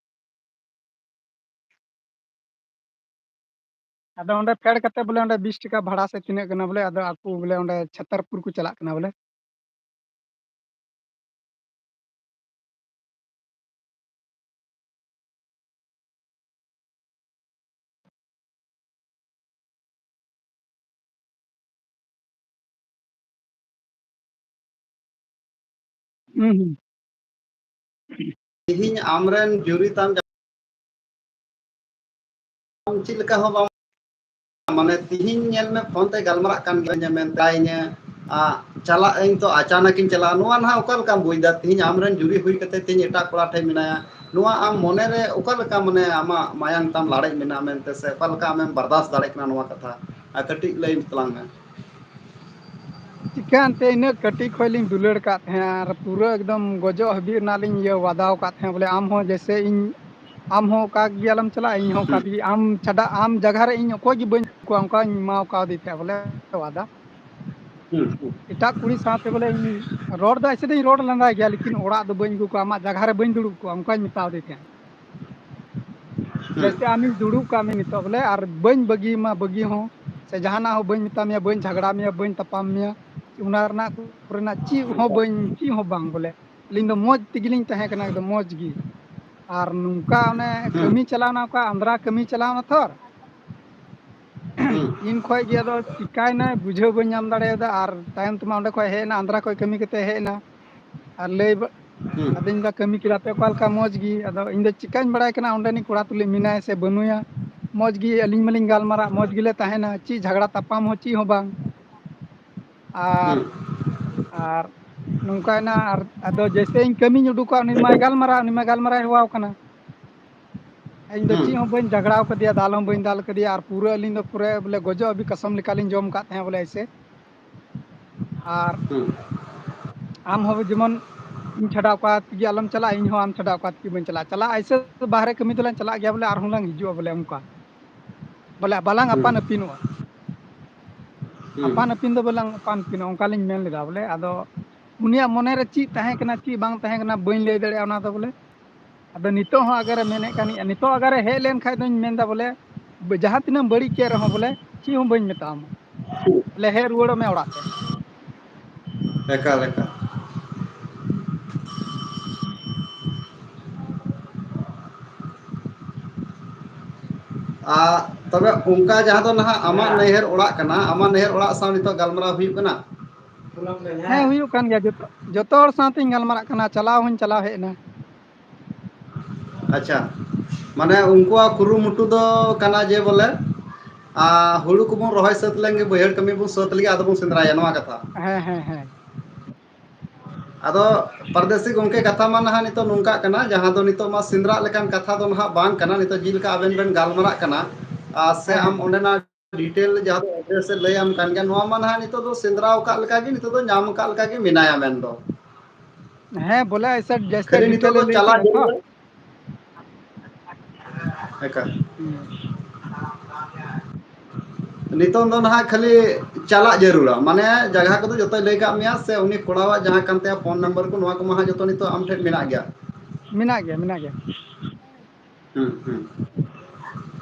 ᱟᱫᱚ ᱚᱸᱰᱮ ᱯᱷᱮᱰ ᱠᱟᱛᱮ ᱵᱚᱞᱮ ᱚᱸᱰᱮ ᱵᱤᱥ ᱴᱟᱠᱟ ᱵᱷᱟᱲᱟ ᱥᱮ ᱛᱤᱱᱟᱹᱜ ᱠᱟᱱᱟ ᱵᱚᱞᱮ, ᱟᱫᱚ ᱟᱠᱚ ᱵᱚᱞᱮ ᱚᱸᱰᱮ ᱪᱷᱟᱛᱟᱨᱯᱩᱨ ᱠᱚ ᱪᱟᱞᱟᱜ ᱠᱟᱱᱟ ᱵᱚᱞᱮ᱾ ᱦᱩᱸ, ᱦᱩᱸ᱾ ᱛᱤᱦᱤᱧ ᱟᱢᱨᱮᱱ ᱡᱩᱨᱤ ᱛᱟᱢ ᱪᱮᱫ ᱞᱮᱠᱟ ᱦᱚᱸ ᱵᱟᱝ, ᱢᱟᱱᱮ ᱛᱤᱦᱤᱧ ᱧᱮᱞ ᱢᱮ ᱯᱷᱳᱱ ᱛᱮ ᱜᱟᱞᱢᱟᱨᱟᱜ ᱠᱟᱱ ᱜᱮᱭᱟ ᱢᱮᱱᱛᱮ ᱤᱧ, ᱟ, ᱪᱟᱞᱟᱜ ᱟᱹᱧ ᱛᱚ ᱟᱪᱟᱱᱟᱠ ᱤᱧ ᱪᱟᱞᱟᱜᱼᱟ, ᱱᱚᱣᱟ ᱱᱟᱦᱟᱜ ᱚᱠᱟ ᱞᱮᱠᱟᱢ ᱵᱩᱡᱽ ᱮᱫᱟ? ᱛᱮᱦᱮᱧ ᱟᱢᱨᱮᱱ ᱡᱩᱨᱤ ᱦᱩᱭ ᱠᱟᱛᱮ ᱛᱮᱦᱮᱧ ᱮᱴᱟᱜ ᱠᱚᱲᱟ ᱴᱷᱮᱱ ᱢᱮᱱᱟᱭᱟ, ᱱᱚᱣᱟ ᱟᱢ ᱢᱚᱱᱮᱨᱮ ᱚᱠᱟ ᱞᱮᱠᱟ, ᱢᱟᱱᱮ, ᱟᱢᱟᱜ ᱢᱟᱭᱟᱝ ᱛᱟᱢ ᱞᱟᱲᱮᱡ ᱢᱮᱱᱟᱜᱼᱟ ᱢᱮᱱᱛᱮ, ᱥᱮ ᱚᱠᱟ ᱞᱮᱠᱟ ᱟᱢᱮᱢ ᱵᱟᱨᱫᱟᱥ ᱫᱟᱲᱮᱭᱟᱜ ᱠᱟᱱᱟ ᱱᱚᱣᱟ ᱠᱟᱛᱷᱟ? ᱟᱨ ᱠᱟᱹᱴᱤᱡ ᱞᱟᱹᱭ ᱛᱟᱞᱟᱝ ᱢᱮ᱾ ᱪᱤᱠᱟᱹ ᱮᱱᱛᱮ, ᱤᱱᱟᱹᱜ ᱠᱟᱹᱴᱤᱡ ᱠᱷᱚᱱ ᱞᱤᱧ ᱫᱩᱞᱟᱹᱲ ᱠᱟᱫ ᱛᱟᱦᱮᱸᱫ ᱟᱨ ᱯᱩᱨᱟᱹ ᱮᱠᱫᱚᱢ ᱜᱚᱡᱚᱜ ᱦᱟᱹᱵᱤᱡ ᱨᱮᱱᱟᱜ ᱞᱤᱧ ᱤᱭᱟᱹ ᱣᱟᱫᱟᱣ ᱠᱟᱫ ᱛᱟᱦᱮᱸᱫ ᱵᱚᱞᱮ, ᱟᱢ ᱦᱚᱸ ᱡᱮᱭᱥᱮ ᱤᱧ, ᱟᱢ ᱦᱚᱸ ᱚᱠᱟ ᱜᱮ ᱟᱞᱚᱢ ᱪᱟᱞᱟᱜᱼᱟ, ᱤᱧ ᱦᱚᱸ ᱚᱠᱟ ᱦᱩᱸ᱾ ᱜᱮ, ᱟᱢ ᱪᱷᱟᱰᱟ, ᱟᱢ ᱡᱟᱭᱜᱟ ᱨᱮ ᱤᱧ ᱚᱠᱚᱭ ᱜᱮ ᱵᱟᱹᱧ ᱟᱹᱜᱩ ᱠᱚᱣᱟ, ᱚᱱᱠᱟᱧ ᱮᱢᱟᱣ ᱠᱟᱣᱫᱮ ᱛᱟᱦᱮᱸᱫ ᱵᱚᱞᱮ ᱣᱟᱫᱟ᱾ ᱦᱩᱸ, ᱦᱩᱸ᱾ ᱮᱴᱟᱜ ᱠᱩᱲᱤ ᱥᱟᱶᱛᱮ ᱵᱚᱞᱮ ᱤᱧ ᱨᱚᱲ ᱫᱚ ᱮᱭᱥᱮ ᱫᱚᱧ ᱨᱚᱲ ᱞᱟᱸᱫᱟᱭ ᱜᱮᱭᱟ, ᱞᱮᱠᱤᱱ ᱚᱲᱟᱜ ᱫᱚ ᱵᱟᱹᱧ ᱟᱹᱜᱩ ᱠᱚᱣᱟ, ᱟᱢᱟᱜ ᱡᱟᱭᱜᱟ ᱨᱮ ᱵᱟᱹᱧ ᱫᱩᱲᱩᱵ ᱠᱚᱣᱟ, ᱚᱱᱠᱟᱧ ᱢᱮᱛᱟᱣ ᱫᱮ ᱛᱟᱦᱮᱸᱫ᱾ ᱦᱩᱸ᱾ ᱡᱮᱭᱥᱮ ᱟᱢᱤᱧ ᱫᱩᱲᱩᱵ ᱠᱟᱜ ᱢᱮ ᱱᱤᱛᱚᱜ ᱵᱚᱞᱮ, ᱟᱨ ᱵᱟᱹᱧ ᱵᱟᱹᱜᱤᱭᱟᱢᱟ ᱵᱟᱹᱜᱤ ᱦᱚᱸ, ᱥᱮ ᱡᱟᱦᱟᱱᱟᱜ ᱦᱚᱸ ᱵᱟᱹᱧ ᱢᱮᱛᱟᱢ ᱢᱮᱭᱟ, ᱵᱟᱹᱧ ᱡᱷᱟᱜᱽᱲᱟ ᱢᱮᱭᱟ, ᱵᱟᱹᱧ ᱛᱟᱯᱟᱢ ᱢᱮᱭᱟ, ᱚᱱᱟ ᱨᱮᱱᱟᱜ ᱠᱚᱨᱮᱱᱟᱜ ᱪᱮᱫ ᱦᱚᱸ ᱵᱟᱹᱧ, ᱪᱮᱫ ᱦᱚᱸ ᱵᱟᱝ ᱵᱚᱞᱮ᱾ ᱟᱹᱞᱤᱧ ᱫᱚ ᱢᱚᱡᱽ ᱛᱮᱜᱮᱞᱤᱧ ᱛᱟᱦᱮᱸ ᱠᱟᱱᱟ, ᱮᱠᱫᱚᱢ ᱢᱚᱡᱽ ᱜᱮ᱾ ᱟᱨ ᱱᱚᱝᱠᱟ ᱚᱱᱮ ᱦᱩᱸ᱾ ᱠᱟᱹᱢᱤ ᱪᱟᱞᱟᱣᱱᱟ, ᱚᱠᱟ ᱟᱱᱫᱽᱨᱟ ᱠᱟᱹᱢᱤ ᱪᱟᱞᱟᱣᱱᱟ ᱛᱷᱚᱨ, ᱦᱩᱸ᱾ ᱤᱱ ᱠᱷᱚᱡ ᱜᱮ ᱟᱫᱚ ᱪᱤᱠᱟᱭᱱᱟᱭ ᱵᱩᱡᱷᱟᱹᱣ ᱵᱟᱹᱧ ᱧᱟᱢ ᱫᱟᱲᱮᱭᱟᱫᱟ᱾ ᱟᱨ ᱛᱟᱭᱚᱢ ᱛᱮᱢᱟ ᱚᱸᱰᱮ ᱠᱷᱚᱡ ᱦᱮᱡ ᱮᱱᱟ, ᱟᱱᱫᱽᱨᱟ ᱠᱷᱚᱡ ᱠᱟᱹᱢᱤ ᱠᱟᱛᱮ ᱦᱮᱡ ᱮᱱᱟ᱾ ᱟᱨ ᱞᱟᱹᱭ ᱵᱟ-, ᱦᱩᱸ᱾ ᱟᱫᱚᱧ ᱢᱮᱱᱫᱟ, "ᱠᱟᱹᱢᱤ ᱠᱮᱫᱟ ᱯᱮ ᱚᱠᱟ ᱞᱮᱠᱟ?" "ᱢᱚᱡᱽ ᱜᱮ᱾ ᱟᱫᱚ ᱤᱧ ᱫᱚ ᱪᱤᱠᱟᱹᱧ ᱵᱟᱲᱟᱭ ᱠᱟᱱᱟ ᱚᱸᱰᱮᱱᱤᱡ ᱠᱚᱲᱟ ᱛᱩᱞᱩᱡ ᱢᱮᱱᱟᱭᱟ ᱥᱮ ᱵᱟᱹᱱᱩᱭᱟ? ᱢᱚᱡᱽ ᱜᱮ ᱟᱹᱞᱤᱧ ᱢᱟᱞᱤᱧ ᱜᱟᱞᱢᱟᱨᱟᱜ, ᱢᱚᱡᱽ ᱜᱮᱞᱮ ᱛᱟᱦᱮᱱᱟ, ᱪᱮᱫ ᱡᱷᱟᱜᱽᱲᱟ ᱛᱟᱯᱟᱢ ᱦᱚᱸ ᱪᱮᱫ ᱦᱚᱸ ᱵᱟᱝ᱾ ᱟᱨ, ᱦᱩᱸ᱾ ᱟᱨ ᱱᱚᱝᱠᱟᱭᱱᱟ, ᱟᱨ ᱟᱫᱚ ᱡᱮᱭᱥᱮ ᱤᱧ ᱠᱟᱹᱢᱤᱧ ᱩᱰᱩᱠᱚᱜᱼᱟ, ᱩᱱᱤ ᱢᱟᱭ ᱜᱟᱞᱢᱟᱨᱟᱣ, ᱩᱱᱤ ᱢᱟ ᱜᱟᱞᱢᱟᱨᱟᱣ ᱦᱮᱣᱟᱣ ᱠᱟᱱᱟ᱾ ᱤᱧ ᱫᱚ ᱦᱩᱸ᱾ ᱪᱮᱫ ᱦᱚᱸ ᱵᱟᱹᱧ ᱡᱷᱟᱜᱽᱲᱟᱣ ᱠᱟᱫᱮᱭᱟ, ᱫᱟᱞ ᱦᱚᱸ ᱵᱟᱹᱧ ᱫᱟᱞ ᱠᱟᱫᱮᱭᱟ, ᱟᱨ ᱯᱩᱨᱟᱹ ᱟᱹᱞᱤᱧ ᱫᱚ ᱯᱩᱨᱟᱹ ᱵᱚᱞᱮ ᱜᱚᱡᱚᱜ ᱦᱟᱹᱵᱤᱡ ᱠᱟᱥᱚᱢ ᱞᱮᱠᱟᱞᱤᱧ ᱡᱚᱢ ᱠᱟᱫ ᱛᱟᱦᱮᱸᱫ ᱵᱚᱞᱮ ᱮᱭᱥᱮ᱾ ᱟᱨ ᱦᱩᱸ᱾ ᱟᱢ ᱦᱚᱸ ᱡᱮᱢᱚᱱ ᱤᱧ ᱪᱷᱟᱰᱟᱣ ᱠᱟᱛᱮ ᱜᱮ ᱟᱞᱚᱢ ᱪᱟᱞᱟᱜᱼᱟ, ᱤᱧ ᱦᱚᱸ ᱟᱢ ᱪᱷᱟᱰᱟᱣ ᱠᱟᱛᱮ ᱜᱮ ᱵᱟᱹᱧ ᱪᱟᱞᱟᱜᱼᱟ᱾ ᱪᱟᱞᱟᱜ ᱮᱭᱥᱮ ᱵᱟᱦᱨᱮ ᱠᱟᱹᱢᱤ ᱫᱚᱞᱟᱝ ᱪᱟᱞᱟᱜ ᱜᱮᱭᱟ ᱵᱚᱞᱮ, ᱟᱨᱦᱚᱸ ᱞᱟᱝ ᱦᱤᱡᱩᱜᱼᱟ ᱵᱚᱞᱮ ᱚᱱᱠᱟ᱾ ᱵᱚᱞᱮ ᱵᱟᱞᱟᱝ ᱦᱩᱸ᱾ ᱟᱯᱟᱱ ᱟᱹᱯᱤᱱᱚᱜᱼᱟ᱾ ᱦᱩᱸ᱾ ᱟᱯᱟᱱ ᱟᱹᱯᱤᱱ ᱫᱚ ᱵᱟᱞᱟᱝ ᱟᱯᱟᱱ ᱟᱹᱯᱤᱱᱚᱜᱼᱟ, ᱚᱱᱠᱟᱞᱤᱧ ᱢᱮᱱ ᱞᱮᱫᱟ ᱵᱚᱞᱮ᱾ ᱟᱫᱚ ᱩᱱᱤᱭᱟᱜ ᱢᱚᱱᱮᱨᱮ ᱪᱮᱫ ᱛᱟᱦᱮᱸ ᱠᱟᱱᱟ, ᱪᱮᱫ ᱵᱟᱝ ᱛᱟᱦᱮᱸ ᱠᱟᱱᱟ, ᱵᱟᱹᱧ ᱞᱟᱹᱭ ᱫᱟᱲᱮᱭᱟᱜᱼᱟ ᱚᱱᱟ ᱫᱚ ᱵᱚᱞᱮ᱾ ᱟᱫᱚ ᱱᱤᱛᱚᱜ ᱦᱚᱸ ᱟᱜᱟᱨᱮ ᱢᱮᱱᱮᱫ ᱠᱟᱱ ᱜᱮᱭᱟ, ᱱᱤᱛᱚᱜ ᱟᱜᱟᱨᱮ ᱦᱮᱡ ᱞᱮᱱ ᱠᱷᱟᱡ ᱫᱚᱧ ᱢᱮᱱᱫᱟ ᱵᱚᱞᱮ, ᱡᱟᱦᱟᱸ ᱛᱤᱱᱟᱹᱜ ᱮᱢ ᱵᱟᱹᱲᱤᱡ ᱠᱮᱫ ᱨᱮᱦᱚᱸ ᱵᱚᱞᱮ, ᱪᱮᱫ ᱦᱚᱸ ᱵᱟᱹᱧ ᱢᱮᱛᱟᱢᱟ᱾ ᱵᱚᱞᱮ, ᱦᱮᱡ ᱨᱩᱣᱟᱹᱲᱚᱜ ᱢᱮ ᱚᱲᱟᱜ ᱛᱮ᱾ ᱮᱠᱟᱞ, ᱮᱠᱟᱞ᱾ ᱟᱨ ᱛᱚᱵᱮ ᱚᱱᱠᱟ ᱡᱟᱦᱟᱸ ᱫᱚ ᱱᱟᱦᱟᱜ ᱟᱢᱟᱜ ᱱᱟᱹᱭᱦᱟᱹᱨ ᱚᱲᱟᱜ ᱠᱟᱱᱟ, ᱟᱢᱟᱜ ᱱᱟᱹᱭᱦᱟᱹᱨ ᱚᱲᱟᱜ ᱥᱟᱶ ᱱᱤᱛᱚᱜ ᱜᱟᱞᱢᱟᱨᱟᱣ ᱦᱩᱭᱩᱜ ᱠᱟᱱᱟ? ᱦᱮᱸ, ᱦᱩᱭᱩᱜ ᱠᱟᱱ ᱜᱮᱭᱟ᱾ ᱡᱚᱛᱚ, ᱡᱚᱛᱚ ᱦᱚᱲ ᱥᱟᱶᱛᱮᱧ ᱜᱟᱞᱢᱟᱨᱟᱜ ᱠᱟᱱᱟ, ᱪᱟᱞᱟᱣ ᱦᱚᱸᱧ ᱪᱟᱞᱟᱣ ᱦᱮᱡ ᱮᱱᱟ᱾ ᱟᱪᱪᱷᱟ, ᱢᱟᱱᱮ ᱩᱱᱠᱩᱣᱟᱜ ᱠᱩᱨᱩᱢᱩᱴᱩ ᱫᱚ ᱠᱟᱱᱟ ᱡᱮ ᱵᱚᱞᱮ ᱟᱨ ᱦᱩᱲᱩ ᱠᱚᱵᱚᱱ ᱨᱚᱦᱚᱭ ᱥᱟᱹᱛ ᱞᱮᱱᱜᱮ, ᱵᱟᱹᱭᱦᱟᱹᱲ ᱠᱟᱹᱢᱤ ᱵᱚᱱ ᱥᱟᱹᱛ ᱞᱮᱜᱮ, ᱟᱫᱚ ᱵᱚᱱ ᱥᱮᱸᱫᱽᱨᱟᱭᱟ, ᱱᱚᱣᱟ ᱠᱟᱛᱷᱟ᱾ ᱦᱮᱸ, ᱦᱮᱸ, ᱦᱮᱸ᱾ ᱟᱫᱚ ᱯᱟᱨᱫᱮᱥᱤ ᱜᱚᱝᱠᱮ, ᱠᱟᱛᱷᱟ ᱢᱟ ᱱᱟᱦᱟᱜ ᱱᱤᱛᱚᱜ ᱱᱚᱝᱠᱟᱜ ᱠᱟᱱᱟ, ᱡᱟᱦᱟᱸ ᱫᱚ ᱱᱤᱛᱚᱜ ᱢᱟ ᱥᱮᱸᱫᱽᱨᱟ ᱞᱮᱠᱟᱱ ᱠᱟᱛᱷᱟ ᱫᱚ ᱱᱟᱦᱟᱜ ᱵᱟᱝ ᱠᱟᱱᱟ, ᱱᱤᱛᱚᱜ ᱡᱮᱞᱮᱠᱟ ᱟᱵᱮᱱ ᱵᱮᱱ ᱜᱟᱞᱢᱟᱨᱟᱜ ᱠᱟᱱᱟ, ᱟᱨ ᱥᱮ ᱦᱮᱸ, ᱟᱢ ᱦᱮᱸ᱾ ᱚᱸᱰᱮᱱᱟᱜ detail ᱡᱟᱦᱟᱸ ᱫᱚ address ᱮ ᱞᱟᱹᱭ ᱟᱢ ᱠᱟᱱ ᱜᱮᱭᱟ, ᱱᱚᱣᱟ ᱢᱟ ᱱᱟᱦᱟᱜ ᱱᱤᱛᱚᱜ ᱫᱚ ᱥᱮᱸᱫᱽᱨᱟ ᱟᱠᱟᱫ ᱞᱮᱠᱟ ᱜᱮ, ᱱᱤᱛᱚᱜ ᱫᱚ ᱧᱟᱢ ᱟᱠᱟᱫ ᱞᱮᱠᱟ ᱜᱮ ᱢᱮᱱᱟᱭᱟ ᱢᱮᱱᱫᱚ᱾ ᱦᱮᱸ, ᱵᱚᱞᱮ ᱮᱭᱥᱟ ᱡᱮᱭᱥᱮ ᱠᱷᱟᱹᱞᱤ ᱱᱤᱛᱚᱜ detail ᱮ ᱫᱚ ᱞᱟᱹᱭ ᱪᱟᱞᱟᱜ ᱠᱮᱜᱼᱟ ᱛᱚ᱾ ᱡᱟᱹᱨᱩᱲᱟ᱾ ᱮᱠᱟᱞ᱾ ᱦᱩᱸ᱾ ᱱᱤᱛᱚᱝ ᱫᱚ ᱱᱟᱦᱟᱜ ᱠᱷᱟᱹᱞᱤ ᱪᱟᱞᱟᱜ ᱡᱟᱹᱨᱩᱲᱟ, ᱢᱟᱱᱮ ᱡᱟᱭᱜᱟ ᱠᱚᱫᱚ ᱡᱚᱛᱚᱭ ᱞᱟᱹᱭ ᱠᱟᱜ ᱢᱮᱭᱟ, ᱥᱮ ᱩᱱᱤ ᱠᱚᱲᱟᱣᱟᱜ ᱡᱟᱦᱟᱸ ᱠᱟᱱ ᱛᱟᱭᱟ phone number ᱠᱚ, ᱱᱚᱣᱟ ᱠᱚᱢᱟ ᱦᱟᱸᱜ ᱡᱚᱛᱚ ᱱᱤᱛᱚᱜ ᱟᱢ ᱴᱷᱮᱱ ᱢᱮᱱᱟᱜ ᱜᱮᱭᱟ? ᱢᱮᱱᱟᱜ ᱜᱮᱭᱟ, ᱢᱮᱱᱟᱜ ᱜᱮᱭᱟ᱾ ᱦᱩᱸ, ᱦᱩᱸ᱾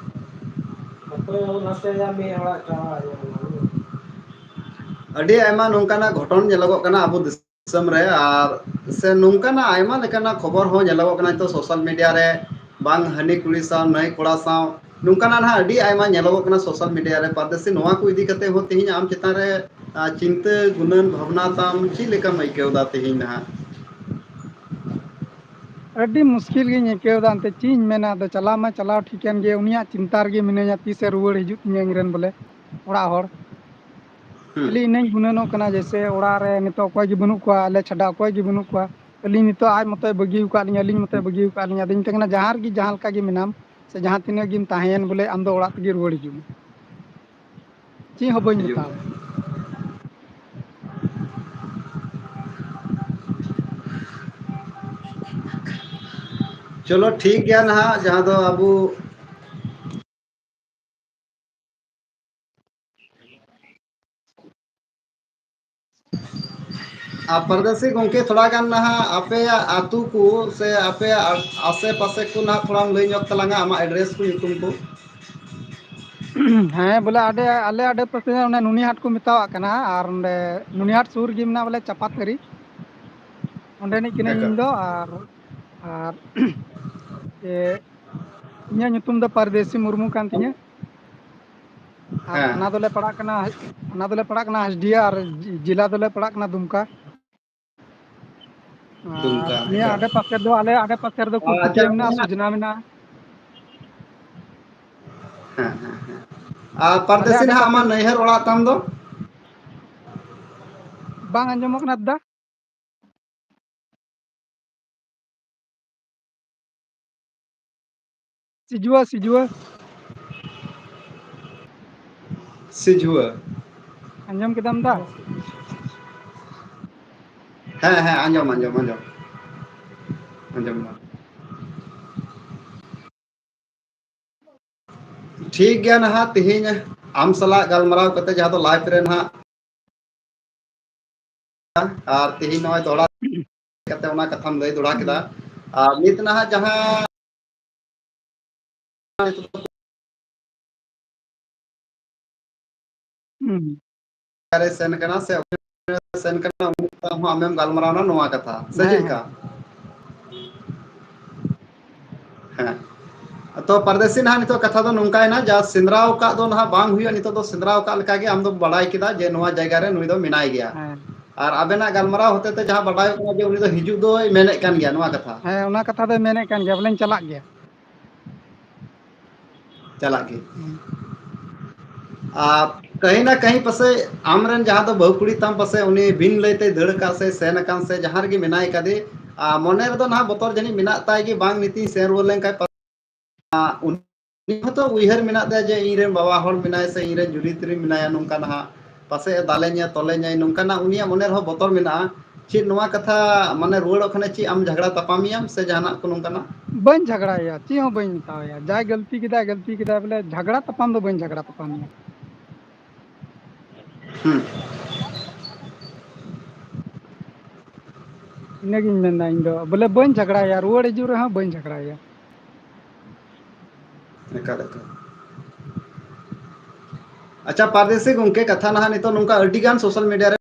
ᱚᱠᱚᱭ ᱦᱚᱸ ᱱᱟᱥᱮᱭᱟᱜ ᱢᱤᱫ ᱦᱚᱲᱟᱜ ᱪᱟᱞᱟᱣ ᱦᱩᱭᱩᱜᱼᱟ᱾ ᱟᱹᱰᱤ ᱟᱭᱢᱟ ᱱᱚᱝᱠᱟᱱᱟᱜ ᱜᱷᱚᱴᱚᱱ ᱧᱮᱞᱚᱜᱚᱜ ᱠᱟᱱᱟ ᱟᱵᱚ ᱫᱤᱥᱚᱢ ᱨᱮ, ᱟᱨ ᱥᱮ ᱱᱚᱝᱠᱟᱱᱟᱜ ᱟᱭᱢᱟ ᱞᱮᱠᱟᱱᱟᱜ ᱠᱷᱚᱵᱚᱨ ᱦᱚᱸ ᱧᱮᱞᱚᱜᱚᱜ ᱠᱟᱱᱟ ᱱᱤᱛᱚᱜ social media ᱨᱮ, ᱵᱟᱝ ᱦᱟᱹᱱᱤ ᱠᱩᱲᱤ ᱥᱟᱶ ᱱᱟᱹᱭ ᱠᱚᱲᱟ ᱥᱟᱶ, ᱱᱚᱝᱠᱟᱱᱟᱜ ᱱᱟᱦᱟᱜ ᱟᱹᱰᱤ ᱟᱭᱢᱟ ᱧᱮᱞᱚᱜᱚᱜ ᱠᱟᱱᱟ social media ᱨᱮ᱾ ᱯᱟᱨᱫᱮᱥᱤ, ᱱᱚᱣᱟ ᱠᱚ ᱤᱫᱤ ᱠᱟᱛᱮ ᱦᱚᱸ ᱛᱮᱦᱮᱧ ᱟᱢ ᱪᱮᱛᱟᱱ ᱨᱮ, ᱟᱸ, ᱪᱤᱱᱛᱟᱹ ᱜᱩᱱᱟᱹᱱ ᱵᱷᱟᱵᱽᱱᱟ ᱛᱟᱢ ᱪᱮᱫ ᱞᱮᱠᱟᱢ ᱟᱹᱭᱠᱟᱹᱣ ᱮᱫᱟ ᱛᱮᱦᱮᱧ ᱱᱟᱦᱟᱜ? ᱟᱹᱰᱤ ᱢᱩᱥᱠᱤᱞ ᱜᱤᱧ ᱟᱹᱭᱠᱟᱹᱣ ᱮᱫᱟ, ᱮᱱᱛᱮ ᱪᱮᱫ ᱤᱧ ᱢᱮᱱᱟ, ᱟᱫᱚ ᱪᱟᱞᱟᱣ ᱢᱟ ᱪᱟᱞᱟᱣ ᱴᱷᱤᱠᱟᱹᱱ ᱜᱮ, ᱩᱱᱤᱭᱟᱜ ᱪᱤᱱᱛᱟ ᱨᱮᱜᱮ ᱢᱤᱱᱟᱹᱧᱟ, ᱛᱤᱥᱮ ᱨᱩᱣᱟᱹᱲ ᱦᱤᱡᱩᱜ ᱛᱤᱧᱟᱹ ᱤᱧ ᱨᱮᱱ ᱵᱚᱞᱮ ᱚᱲᱟᱜ ᱦᱚᱲ᱾ ᱦᱩᱸ᱾ ᱠᱷᱟᱹᱞᱤ ᱤᱱᱟᱹᱧ ᱜᱩᱱᱟᱹᱱᱚᱜ ᱠᱟᱱᱟ, ᱡᱮᱭᱥᱮ ᱚᱲᱟᱜ ᱨᱮ ᱱᱤᱛᱚᱜ ᱚᱠᱚᱭ ᱜᱮ ᱵᱟᱹᱱᱩᱜ ᱠᱚᱣᱟ, ᱟᱞᱮ ᱪᱷᱟᱰᱟ ᱚᱠᱚᱭ ᱜᱮ ᱵᱟᱹᱱᱩᱜ ᱠᱚᱣᱟ᱾ ᱟᱹᱞᱤᱧ ᱱᱤᱛᱚᱜ ᱟᱡ ᱢᱚᱛᱚᱭ ᱵᱟᱹᱜᱤ ᱟᱠᱟᱫ ᱞᱤᱧᱟ, ᱟᱹᱞᱤᱧ ᱢᱚᱛᱚᱭ ᱵᱟᱹᱜᱤ ᱟᱠᱟᱫ ᱞᱤᱧᱟ᱾ ᱟᱫᱚᱧ ᱢᱮᱛᱟᱭ ᱠᱟᱱᱟ, ᱡᱟᱦᱟᱸ ᱨᱮᱜᱮ ᱡᱟᱦᱟᱸ ᱞᱮᱠᱟ ᱜᱮ ᱢᱮᱱᱟᱢ, ᱥᱮ ᱡᱟᱦᱟᱸ ᱛᱤᱱᱟᱹᱜ ᱜᱮᱢ ᱛᱟᱦᱮᱸᱭᱮᱱ, ᱵᱚᱞᱮ ᱟᱢ ᱫᱚ ᱚᱲᱟᱜ ᱛᱮᱜᱮ ᱨᱩᱣᱟᱹᱲ ᱦᱤᱡᱩᱜ ᱢᱮ᱾ ᱪᱮᱫ ᱦᱚᱸ ᱵᱟᱹᱧ ᱦᱤᱡᱩᱜ ᱢᱮᱛᱟᱢᱟ᱾ ᱢᱮ᱾ ᱪᱚᱞᱚ ᱴᱷᱤᱠ ᱜᱮᱭᱟ ᱱᱟᱦᱟᱜ, ᱡᱟᱦᱟᱸ ᱫᱚ ᱟᱵᱚ ᱟᱨ ᱯᱟᱨᱫᱮᱥᱤ ᱜᱚᱢᱠᱮ, ᱛᱷᱚᱲᱟ ᱜᱟᱱ ᱱᱟᱦᱟᱜ ᱟᱯᱮᱭᱟᱜ ᱟᱹᱛᱩ ᱠᱚ ᱥᱮ ᱟᱯᱮᱭᱟᱜ ᱟᱥᱮ ᱯᱟᱥᱮ ᱠᱚ ᱱᱟᱦᱟᱜ ᱛᱷᱚᱲᱟᱢ ᱞᱟᱹᱭ ᱧᱚᱜ ᱛᱟᱞᱟᱝᱟ, ᱟᱢᱟᱜ address ᱠᱚ, ᱧᱩᱛᱩᱢ ᱠᱚ᱾ ᱦᱮᱸ, ᱵᱚᱞᱮ ᱟᱰᱮ, ᱟᱞᱮ ᱟᱰᱮ ᱯᱟᱥᱮ ᱚᱱᱮ ᱱᱩᱱᱤᱦᱟᱴ ᱠᱚ ᱢᱮᱛᱟᱣᱟᱜ ᱠᱟᱱᱟ, ᱟᱨ ᱚᱸᱰᱮ ᱱᱩᱱᱤᱦᱟᱴ ᱥᱩᱨ ᱨᱮᱜᱮ ᱢᱮᱱᱟᱜᱼᱟ ᱵᱚᱞᱮ ᱪᱟᱯᱟᱛᱟᱹᱨᱤ, ᱚᱸᱰᱮᱱᱤᱡ ᱠᱟᱹᱱᱟᱹᱧ ᱮᱠᱟᱞ᱾ ᱤᱧ ᱫᱚ᱾ ᱟᱨ, ᱟᱨ ᱮ, ᱤᱧᱟᱹᱜ ᱧᱩᱛᱩᱢ ᱫᱚ ᱯᱟᱨᱫᱮᱥᱤ ᱢᱩᱨᱢᱩ ᱠᱟᱱ ᱛᱤᱧᱟᱹ᱾ ᱟᱨ ᱦᱮᱸ᱾ ᱛᱷᱟᱱᱟ ᱫᱚᱞᱮ ᱯᱟᱲᱟᱜ ᱠᱟᱱᱟ, ᱛᱷᱟᱱᱟ ᱫᱚᱞᱮ ᱯᱟᱲᱟᱜ ᱠᱟᱱᱟ ᱦᱟᱥᱰᱤᱦᱟ ᱟᱨ ᱡᱮ-, ᱡᱮᱞᱟ ᱫᱚᱞᱮ ᱯᱟᱲᱟᱜ ᱠᱟᱱᱟ ᱫᱩᱢᱠᱟ᱾ ᱟᱨ ᱫᱩᱢᱠᱟ, ᱱᱤᱭᱟᱹ ᱮᱠᱟᱞ᱾ ᱟᱰᱮ ᱯᱟᱥᱮ ᱫᱚ, ᱟᱞᱮ ᱟᱰᱮ ᱯᱟᱥᱮ ᱨᱮᱫᱚ ᱟᱪᱪᱷᱟ, ᱠᱩᱥᱤᱠᱤᱭᱟᱹ ᱢᱮᱱᱟᱜᱼᱟ, ᱚᱱᱟ ᱥᱩᱡᱽᱱᱟ ᱢᱮᱱᱟᱜᱼᱟ᱾ ᱦᱮᱸ, ᱦᱮᱸ, ᱦᱮᱸ᱾ ᱟᱨ ᱯᱟᱨᱫᱮᱥᱤ ᱟᱞᱮᱭᱟᱜ ᱫᱚ ᱱᱟᱦᱟᱜ ᱟᱢᱟᱜ ᱱᱟᱹᱭᱦᱟᱹᱨ ᱚᱲᱟᱜ ᱛᱟᱢ ᱫᱚ? ᱵᱟᱝ ᱟᱸᱡᱚᱢᱚᱜ ᱠᱟᱱᱟ ᱫᱟ᱾ ᱥᱤᱡᱩᱣᱟ, ᱥᱤᱡᱩᱣᱟ᱾ ᱥᱤᱡᱩᱣᱟ᱾ ᱟᱸᱡᱚᱢ ᱠᱮᱫᱟᱢ ᱫᱟ? ᱦᱮᱸ, ᱦᱮᱸ, ᱟᱸᱡᱚᱢ, ᱟᱸᱡᱚᱢ, ᱟᱸᱡᱚᱢ᱾ ᱟᱸᱡᱚᱢ ᱫᱟ᱾ ᱴᱷᱤᱠ ᱜᱮᱭᱟ ᱱᱟᱦᱟᱜ, ᱛᱮᱦᱮᱧ ᱟᱢ ᱥᱟᱞᱟᱜ ᱜᱟᱞᱢᱟᱨᱟᱣ ᱠᱟᱛᱮ ᱡᱟᱦᱟᱸ ᱫᱚ live ᱨᱮ ᱱᱟᱦᱟᱜ, ᱟᱨ ᱛᱮᱦᱮᱧ ᱱᱚᱜᱼᱚᱭ ᱫᱚᱦᱲᱟ ᱠᱟᱛᱮ ᱚᱱᱟ ᱠᱟᱛᱷᱟᱢ ᱞᱟᱹᱭ ᱫᱚᱦᱲᱟ ᱠᱮᱫᱟ᱾ ᱦᱩᱸ᱾ ᱟᱨ ᱱᱤᱛ ᱱᱟᱦᱟᱜ ᱡᱟᱦᱟᱸ ᱦᱩᱸ᱾ ᱨᱮ ᱥᱮᱱ ᱠᱟᱱᱟ ᱥᱮ ᱥᱮᱱ ᱠᱟᱱᱟ, ᱩᱱᱠᱩ ᱥᱟᱶ ᱦᱚᱸ ᱟᱢᱮᱢ ᱜᱟᱞᱢᱟᱨᱟᱣᱱᱟ ᱱᱚᱣᱟ ᱠᱟᱛᱷᱟ, ᱥᱮ ᱦᱮᱸ, ᱪᱮᱫ ᱞᱮᱠᱟ? ᱦᱮᱸ᱾ ᱦᱮᱸ᱾ ᱛᱚ ᱯᱟᱨᱫᱮᱥᱤ ᱱᱟᱦᱟᱜ ᱱᱤᱛᱚᱜ ᱠᱟᱛᱷᱟ ᱫᱚ ᱱᱚᱝᱠᱟᱭᱮᱱᱟ, ᱡᱟ ᱥᱮᱸᱫᱽᱨᱟ ᱟᱠᱟᱫ ᱫᱚ ᱱᱟᱦᱟᱜ ᱵᱟᱝ ᱦᱩᱭᱩᱜᱼᱟ, ᱱᱤᱛᱚᱜ ᱫᱚ ᱥᱮᱸᱫᱽᱨᱟ ᱟᱠᱟᱫ ᱞᱮᱠᱟᱜᱮ ᱟᱢ ᱫᱚᱢ ᱵᱟᱲᱟᱭ ᱠᱮᱫᱟ ᱡᱮ ᱱᱚᱣᱟ ᱡᱟᱭᱜᱟ ᱨᱮ ᱱᱩᱭ ᱫᱚ ᱢᱮᱱᱟᱭ ᱜᱮᱭᱟ᱾ ᱦᱮᱸ᱾ ᱟᱨ ᱟᱵᱮᱱᱟᱜ ᱜᱟᱞᱢᱟᱨᱟᱣ ᱦᱚᱛᱮ ᱛᱮ ᱡᱟᱦᱟᱸ ᱵᱟᱰᱟᱭᱚᱜ ᱠᱟᱱᱟ ᱡᱮ ᱩᱱᱤ ᱫᱚ ᱦᱤᱡᱩᱜ ᱫᱚᱭ ᱢᱮᱱᱮᱫ ᱠᱟᱱ ᱜᱮᱭᱟ, ᱱᱚᱣᱟ ᱠᱟᱛᱷᱟ᱾ ᱦᱮᱸ, ᱚᱱᱟ ᱠᱟᱛᱷᱟ ᱫᱚᱭ ᱢᱮᱱᱮᱫ ᱠᱟᱱ ᱜᱮᱭᱟ, ᱵᱚᱞᱮᱧ ᱪᱟᱞᱟᱜ ᱜᱮᱭᱟ᱾ ᱪᱟᱞᱟᱜ ᱜᱮ᱾ ᱦᱩᱸ᱾ ᱟᱨ ᱠᱟᱹᱦᱤ ᱱᱟ ᱠᱟᱹᱦᱤ ᱯᱟᱥᱮᱡ ᱟᱢᱨᱮᱱ ᱡᱟᱦᱟᱸ ᱫᱚ ᱵᱟᱹᱦᱩ ᱠᱩᱲᱤ ᱛᱟᱢ ᱯᱟᱥᱮᱡ ᱩᱱᱤ ᱵᱤᱱ ᱞᱟᱹᱭ ᱛᱮᱭ ᱫᱟᱹᱲ ᱟᱠᱟᱫ ᱥᱮ ᱥᱮᱱ ᱟᱠᱟᱱ ᱥᱮ ᱡᱟᱦᱟᱸ ᱨᱮᱜᱮ ᱢᱮᱱᱟᱭ ᱠᱟᱫᱮ, ᱟᱨ ᱢᱚᱱᱮ ᱨᱮᱫᱚ ᱱᱟᱦᱟᱜ ᱵᱚᱛᱚᱨ ᱡᱟᱹᱱᱤᱡ ᱢᱮᱱᱟᱜ ᱛᱟᱭ ᱜᱮ, ᱵᱟᱝ ᱱᱤᱛᱤᱧ ᱥᱮᱱ ᱨᱩᱣᱟᱹᱲ ᱞᱮᱱᱠᱷᱟᱱ ᱯᱟ-, ᱟᱨ ᱩᱱᱤ ᱦᱚᱸᱛᱚ ᱩᱭᱦᱟᱹᱨ ᱢᱮᱱᱟᱜ ᱛᱟᱭᱟ ᱡᱮ ᱤᱧ ᱨᱮᱱ ᱵᱟᱵᱟ ᱦᱚᱲ ᱢᱮᱱᱟᱭ ᱥᱮ ᱤᱧ ᱨᱮᱱ ᱡᱩᱨᱤ ᱛᱤᱨᱤ ᱢᱮᱱᱟᱭᱟ, ᱱᱚᱝᱠᱟ ᱱᱟᱦᱟᱜ ᱯᱟᱥᱮᱡ ᱮ ᱫᱟᱞᱮᱧᱟ, ᱛᱚᱞᱮᱧᱟᱭ, ᱱᱚᱝᱠᱟᱱᱟᱜ ᱩᱱᱤᱭᱟᱜ ᱢᱚᱱᱮ ᱨᱮᱦᱚᱸ ᱵᱚᱛᱚᱨ ᱢᱮᱱᱟᱜᱼᱟ᱾ ᱪᱮᱫ ᱱᱚᱣᱟ ᱠᱟᱛᱷᱟ ᱢᱟᱱᱮ ᱨᱩᱣᱟᱹᱲᱚᱜ ᱠᱷᱟᱱᱮ ᱪᱮᱫ ᱟᱢ ᱡᱷᱟᱜᱽᱲᱟ ᱛᱟᱯᱟᱢᱤᱭᱟᱢ ᱥᱮ ᱡᱟᱦᱟᱱᱟᱜ ᱠᱚ ᱱᱚᱝᱠᱟᱱᱟᱜ? ᱵᱟᱹᱧ ᱡᱷᱟᱜᱽᱲᱟᱭᱟ, ᱪᱮᱫ ᱦᱚᱸ ᱵᱟᱹᱧ ᱢᱮᱛᱟᱣᱟᱭᱟ᱾ ᱡᱟᱭ ᱜᱟᱹᱞᱛᱤ ᱠᱮᱫᱟᱭ, ᱜᱟᱹᱞᱛᱤ ᱠᱮᱫᱟᱭ, ᱵᱚᱞᱮ ᱡᱷᱟᱜᱽᱲᱟ ᱛᱟᱯᱟᱢ ᱫᱚ ᱵᱟᱹᱧ ᱡᱷᱟᱜᱽᱲᱟ ᱛᱟᱯᱟᱢᱤᱭᱟ᱾ ᱦᱩᱸ᱾ ᱤᱱᱟᱹᱜᱤᱧ ᱢᱮᱱᱫᱟ ᱤᱧ ᱫᱚ, ᱵᱚᱞᱮ ᱵᱟᱹᱧ ᱡᱷᱟᱜᱽᱲᱟᱭᱟ, ᱨᱩᱣᱟᱹᱲ ᱦᱤᱡᱩᱜ ᱨᱮᱦᱚᱸ ᱵᱟᱹᱧ ᱡᱷᱟᱜᱽᱲᱟᱭᱟ᱾ ᱮᱠᱟᱞ, ᱮᱠᱟᱞ᱾ ᱟᱪᱪᱷᱟ, ᱯᱟᱨᱫᱮᱥᱤ ᱜᱚᱝᱠᱮ, ᱠᱟᱛᱷᱟ ᱱᱟᱦᱟᱜ ᱱᱤᱛᱚᱜ ᱱᱚᱝᱠᱟ ᱟᱹᱰᱤ ᱜᱟᱱ social media ᱨᱮ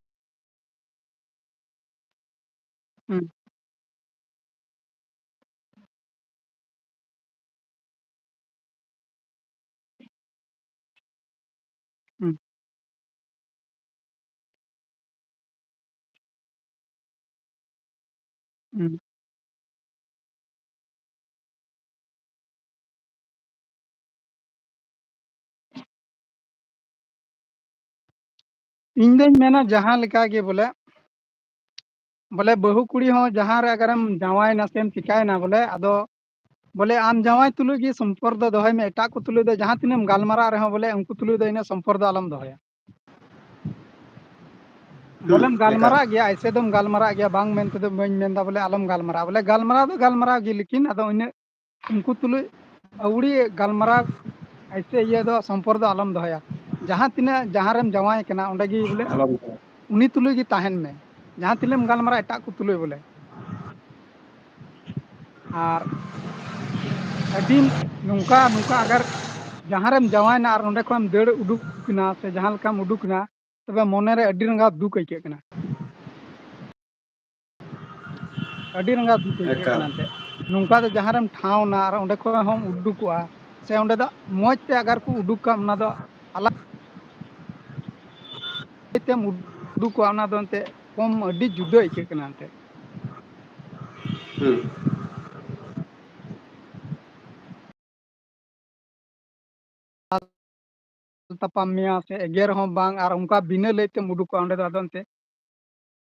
ᱦᱩᱸ᱾ ᱦᱩᱸ᱾ ᱦᱩᱸ᱾ ᱤᱧ ᱫᱚᱧ ᱢᱮᱱᱟ ᱡᱟᱦᱟᱸ ᱞᱮᱠᱟ ᱜᱮ ᱵᱚᱞᱮ, ᱵᱚᱞᱮ ᱵᱟᱹᱦᱩ ᱠᱩᱲᱤ ᱦᱚᱸ ᱡᱟᱦᱟᱸ ᱨᱮ ᱟᱜᱟᱨᱮᱢ ᱡᱟᱶᱟᱭᱮᱱᱟ ᱥᱮᱢ ᱪᱤᱠᱟᱭᱮᱱᱟ ᱵᱚᱞᱮ, ᱟᱫᱚ ᱵᱚᱞᱮ ᱟᱢ ᱡᱟᱶᱟᱭ ᱛᱩᱞᱩᱡ ᱜᱮ ᱥᱚᱢᱯᱚᱨᱠᱚ ᱫᱚᱦᱚᱭ ᱢᱮ, ᱮᱴᱟᱜ ᱠᱚ ᱛᱩᱞᱩᱡ ᱫᱚ ᱡᱟᱦᱟᱸ ᱛᱤᱱᱟᱹᱜ ᱮᱢ ᱜᱟᱞᱢᱟᱨᱟᱜ ᱨᱮᱦᱚᱸ ᱵᱚᱞᱮ ᱩᱱᱠᱩ ᱛᱩᱞᱩᱡ ᱫᱚ ᱤᱱᱟᱹᱜ ᱥᱚᱢᱯᱚᱨᱠᱚ ᱫᱚ ᱟᱞᱚᱢ ᱫᱚᱦᱚᱭᱟ᱾ ᱦᱩᱸ, ᱵᱚᱞᱮᱢ ᱮᱠᱟᱞ᱾ ᱜᱟᱞᱢᱟᱨᱟᱜ ᱜᱮᱭᱟ, ᱟᱭᱥᱮ ᱫᱚᱢ ᱜᱟᱞᱢᱟᱨᱟᱜ ᱜᱮᱭᱟ, ᱵᱟᱝ ᱢᱮᱱ ᱛᱮᱫᱚ ᱵᱟᱹᱧ ᱢᱮᱱᱫᱟ ᱵᱚᱞᱮ ᱟᱞᱚᱢ ᱜᱟᱞᱢᱟᱨᱟᱜᱼᱟ, ᱵᱚᱞᱮ ᱜᱟᱞᱢᱟᱨᱟᱣ ᱫᱚ ᱜᱟᱞᱢᱟᱨᱟᱣ ᱜᱮ, ᱞᱮᱠᱤᱱ ᱟᱫᱚ ᱤᱱᱟᱹᱜ ᱩᱱᱠᱩ ᱛᱩᱞᱩᱡ ᱟᱹᱣᱲᱤ ᱜᱟᱞᱢᱟᱨᱟᱣ, ᱟᱭᱥᱮ ᱤᱭᱟᱹ ᱫᱚ ᱥᱚᱢᱯᱚᱨᱠᱚ ᱫᱚ ᱟᱞᱚᱢ ᱫᱚᱦᱚᱭᱟ᱾ ᱡᱟᱦᱟᱸ ᱛᱤᱱᱟᱹᱜ ᱡᱟᱦᱟᱸ ᱨᱮᱢ ᱡᱟᱶᱟᱭ ᱠᱟᱱᱟ ᱚᱸᱰᱮ ᱜᱮ ᱵᱚᱞᱮ ᱟᱞᱚᱢ ᱫᱚᱦᱚᱭᱟ᱾ ᱩᱱᱤ ᱛᱩᱞᱩᱡ ᱜᱮ ᱛᱟᱦᱮᱱ ᱢᱮ, ᱡᱟᱦᱟᱸ ᱛᱤᱱᱟᱹᱜ ᱮᱢ ᱜᱟᱞᱢᱟᱨᱟᱜᱼᱟ ᱮᱴᱟᱜ ᱠᱚ ᱛᱩᱞᱩᱡ ᱵᱚᱞᱮ᱾ ᱟᱨ ᱟᱹᱰᱤ ᱱᱚᱝᱠᱟ ᱱᱚᱝᱠᱟ ᱟᱜᱟᱨ ᱡᱟᱦᱟᱸ ᱨᱮᱢ ᱡᱟᱶᱟᱭᱮᱱᱟ ᱟᱨ ᱚᱸᱰᱮ ᱠᱷᱚᱱᱮᱢ ᱫᱟᱹᱲ ᱩᱰᱩᱠ ᱠᱟᱱᱟ ᱥᱮ ᱡᱟᱦᱟᱸ ᱞᱮᱠᱟᱢ ᱩᱰᱩᱠ ᱮᱱᱟ, ᱛᱚᱵᱮ ᱢᱚᱱᱮ ᱨᱮ ᱟᱹᱰᱤ ᱨᱟᱸᱜᱟᱣ ᱫᱩᱠ ᱟᱹᱭᱠᱟᱹᱜ ᱠᱟᱱᱟ᱾ ᱟᱹᱰᱤ ᱨᱟᱸᱜᱟᱣ ᱫᱩᱠ ᱟᱹᱭᱠᱟᱹᱜ ᱮᱠᱟᱞ᱾ ᱠᱟᱱᱟ ᱮᱱᱛᱮᱫ᱾ ᱱᱚᱝᱠᱟ ᱫᱚ ᱡᱟᱦᱟᱸ ᱨᱮᱢ ᱴᱷᱟᱶ ᱱᱟ ᱟᱨ ᱚᱸᱰᱮ ᱠᱷᱚᱱ ᱦᱚᱸᱢ ᱩᱰᱩᱠᱚᱜᱼᱟ, ᱥᱮ ᱚᱸᱰᱮ ᱫᱚ ᱢᱚᱡᱽ ᱛᱮ ᱟᱜᱟᱨ ᱠᱚ ᱩᱰᱩᱠ ᱠᱟᱢ, ᱚᱱᱟ ᱫᱚ ᱟᱞᱟᱜᱽ ᱛᱮᱢ ᱩᱰᱩᱠᱚᱜᱼᱟ, ᱚᱱᱟ ᱫᱚ ᱮᱱᱛᱮᱫ ᱠᱚᱢ ᱟᱹᱰᱤ ᱡᱩᱫᱟᱹ ᱟᱹᱭᱠᱟᱹᱜ ᱠᱟᱱᱟ ᱮᱱᱛᱮᱫ᱾ ᱦᱩᱸ᱾ ᱛᱟᱯᱟᱢ ᱢᱮᱭᱟ ᱥᱮ ᱮᱜᱮᱨ ᱦᱚᱸ ᱵᱟᱝ, ᱟᱨ ᱚᱱᱠᱟ ᱵᱤᱱᱟᱹ ᱞᱟᱹᱭ ᱛᱮᱢ ᱩᱰᱩᱠᱚᱜᱼᱟ, ᱚᱸᱰᱮ ᱫᱚ ᱟᱫᱚ ᱮᱱᱛᱮ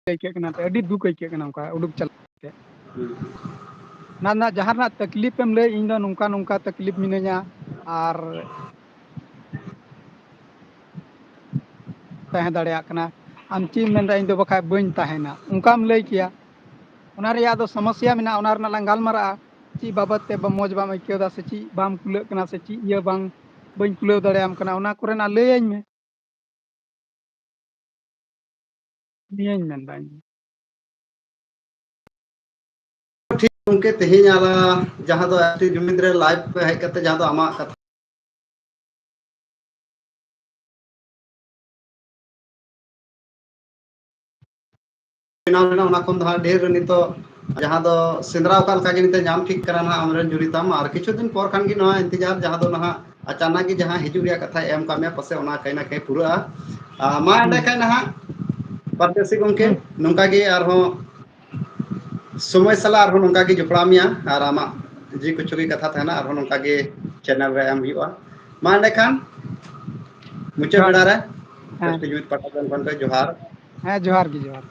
ᱟᱹᱭᱠᱟᱹᱜ ᱠᱟᱱᱟ, ᱟᱹᱰᱤ ᱫᱩᱠ ᱟᱹᱭᱠᱟᱹᱜ ᱠᱟᱱᱟ ᱚᱱᱠᱟ ᱩᱰᱩᱠ ᱪᱟᱞᱟᱜ ᱛᱮ᱾ ᱦᱩᱸ᱾ ᱚᱱᱟ ᱨᱮᱱᱟᱜ ᱡᱟᱦᱟᱸ ᱨᱮᱱᱟᱜ ᱛᱟᱠᱞᱤᱯ ᱮᱢ ᱞᱟᱹᱭ, ᱤᱧ ᱫᱚ ᱱᱚᱝᱠᱟ ᱱᱚᱝᱠᱟ ᱛᱟᱠᱞᱤᱯ ᱢᱤᱱᱟᱹᱧᱟ ᱟᱨ ᱛᱟᱦᱮᱸ ᱫᱟᱲᱮᱭᱟᱜ ᱠᱟᱱᱟ, ᱟᱢ ᱪᱮᱫ ᱮᱢ ᱢᱮᱱᱫᱟ, ᱤᱧ ᱫᱚ ᱵᱟᱠᱷᱟᱡ ᱵᱟᱹᱧ ᱛᱟᱦᱮᱱᱟ, ᱚᱱᱠᱟᱢ ᱞᱟᱹᱭ ᱠᱮᱭᱟ᱾ ᱚᱱᱟ ᱨᱮᱭᱟᱜ ᱫᱚ ᱥᱚᱢᱚᱥᱥᱟ ᱢᱮᱱᱟᱜᱼᱟ, ᱚᱱᱟ ᱨᱮᱱᱟᱜ ᱞᱟᱝ ᱜᱟᱞᱢᱟᱨᱟᱜᱼᱟ, ᱪᱮᱫ ᱵᱟᱵᱚᱫ ᱛᱮ ᱵᱟ-, ᱢᱚᱡᱽ ᱵᱟᱢ ᱟᱹᱭᱠᱟᱹᱣ ᱮᱫᱟ ᱥᱮ ᱪᱮᱫ ᱵᱟᱢ ᱠᱩᱞᱟᱹᱜ ᱠᱟᱱᱟ ᱥᱮ ᱪᱮᱫ ᱤᱭᱟᱹ ᱵᱟᱝ, ᱵᱟᱹᱧ ᱠᱩᱞᱟᱹᱣ ᱫᱟᱲᱮᱭᱟᱢ ᱠᱟᱱᱟ, ᱚᱱᱟ ᱠᱚᱨᱮᱱᱟᱜ ᱞᱟᱹᱭᱟᱹᱧ ᱢᱮ᱾ ᱱᱤᱭᱟᱹᱧ ᱢᱮᱱᱫᱟ ᱤᱧ᱾ ᱴᱷᱤᱠ ᱜᱚᱢᱠᱮ, ᱛᱮᱦᱮᱧ ᱟᱞᱟᱝ ᱡᱟᱦᱟᱸ ᱫᱚ ᱟᱨ ᱴᱤ ᱡᱩᱢᱤᱫ ᱨᱮ live ᱦᱮᱡ ᱠᱟᱛᱮ ᱡᱟᱦᱟᱸ ᱫᱚ ᱟᱢᱟᱜ ᱠᱟᱛᱷᱟ ᱵᱮᱱᱟᱣ ᱞᱮᱱᱟ, ᱚᱱᱟ ᱠᱷᱚᱱ ᱫᱚ ᱦᱟᱸᱜ ᱰᱷᱮᱨ ᱱᱤᱛᱚᱜ ᱡᱟᱦᱟᱸ ᱫᱚ ᱥᱮᱸᱫᱽᱨᱟ ᱚᱠᱟ ᱞᱮᱠᱟ ᱜᱮ ᱱᱤᱛᱚᱜ ᱧᱟᱢ ᱴᱷᱤᱠ ᱠᱟᱱᱟ ᱱᱟᱦᱟᱜ ᱟᱢᱨᱮᱱ ᱡᱩᱨᱤ ᱛᱟᱢ, ᱟᱨ ᱠᱤᱪᱷᱩ ᱫᱤᱱ ᱯᱚᱨ ᱠᱷᱟᱱ ᱜᱮ ᱱᱚᱣᱟ ᱤᱱᱛᱮᱡᱟᱨ ᱡᱟᱦᱟᱸ ᱫᱚ ᱱᱟᱦᱟᱜ ᱟᱪᱟᱱᱟᱠ ᱜᱮ ᱡᱟᱦᱟᱸ ᱦᱤᱡᱩᱜ ᱨᱮᱭᱟᱜ ᱠᱟᱛᱷᱟᱭ ᱮᱢ ᱠᱟᱜ ᱢᱮᱭᱟ, ᱯᱟᱥᱮᱡ ᱚᱱᱟ ᱠᱟᱹᱦᱤ ᱱᱟ ᱠᱟᱹᱦᱤ ᱯᱩᱨᱟᱹᱜᱼᱟ᱾ ᱟᱨ ᱢᱟ ᱮᱸᱰᱮ ᱦᱩᱸ᱾ ᱠᱷᱟᱱ ᱱᱟᱦᱟᱜ ᱯᱟᱨᱫᱮᱥᱤ ᱜᱚᱢᱠᱮ, ᱦᱩᱸ᱾ ᱱᱚᱝᱠᱟ ᱜᱮ ᱟᱨᱦᱚᱸ ᱥᱚᱢᱚᱭ ᱥᱟᱞᱟᱜ ᱟᱨᱦᱚᱸ ᱱᱚᱝᱠᱟ ᱜᱮ ᱡᱚᱯᱲᱟᱣ ᱢᱮᱭᱟ, ᱟᱨ ᱟᱢᱟᱜ ᱡᱮ ᱠᱤᱪᱷᱩ ᱜᱮ ᱠᱟᱛᱷᱟ ᱛᱟᱦᱮᱱᱟ ᱟᱨᱦᱚᱸ ᱱᱚᱝᱠᱟ ᱜᱮ channel ᱨᱮ ᱮᱢ ᱦᱩᱭᱩᱜᱼᱟ᱾ ᱢᱟ ᱮᱸᱰᱮ ᱠᱷᱟᱱ ᱢᱩᱪᱟᱹᱫ ᱦᱮᱸ᱾ ᱵᱮᱲᱟ ᱨᱮ ᱦᱮᱸ᱾ ᱥᱟᱹᱨᱛᱷᱤ ᱡᱩᱢᱤᱫ ᱯᱟᱦᱴᱟ ᱥᱮᱱ ᱠᱷᱚᱱ ᱫᱚ ᱡᱚᱦᱟᱨ᱾ ᱦᱮᱸ, ᱡᱚᱦᱟᱨ ᱜᱮ, ᱡᱚᱦᱟᱨ᱾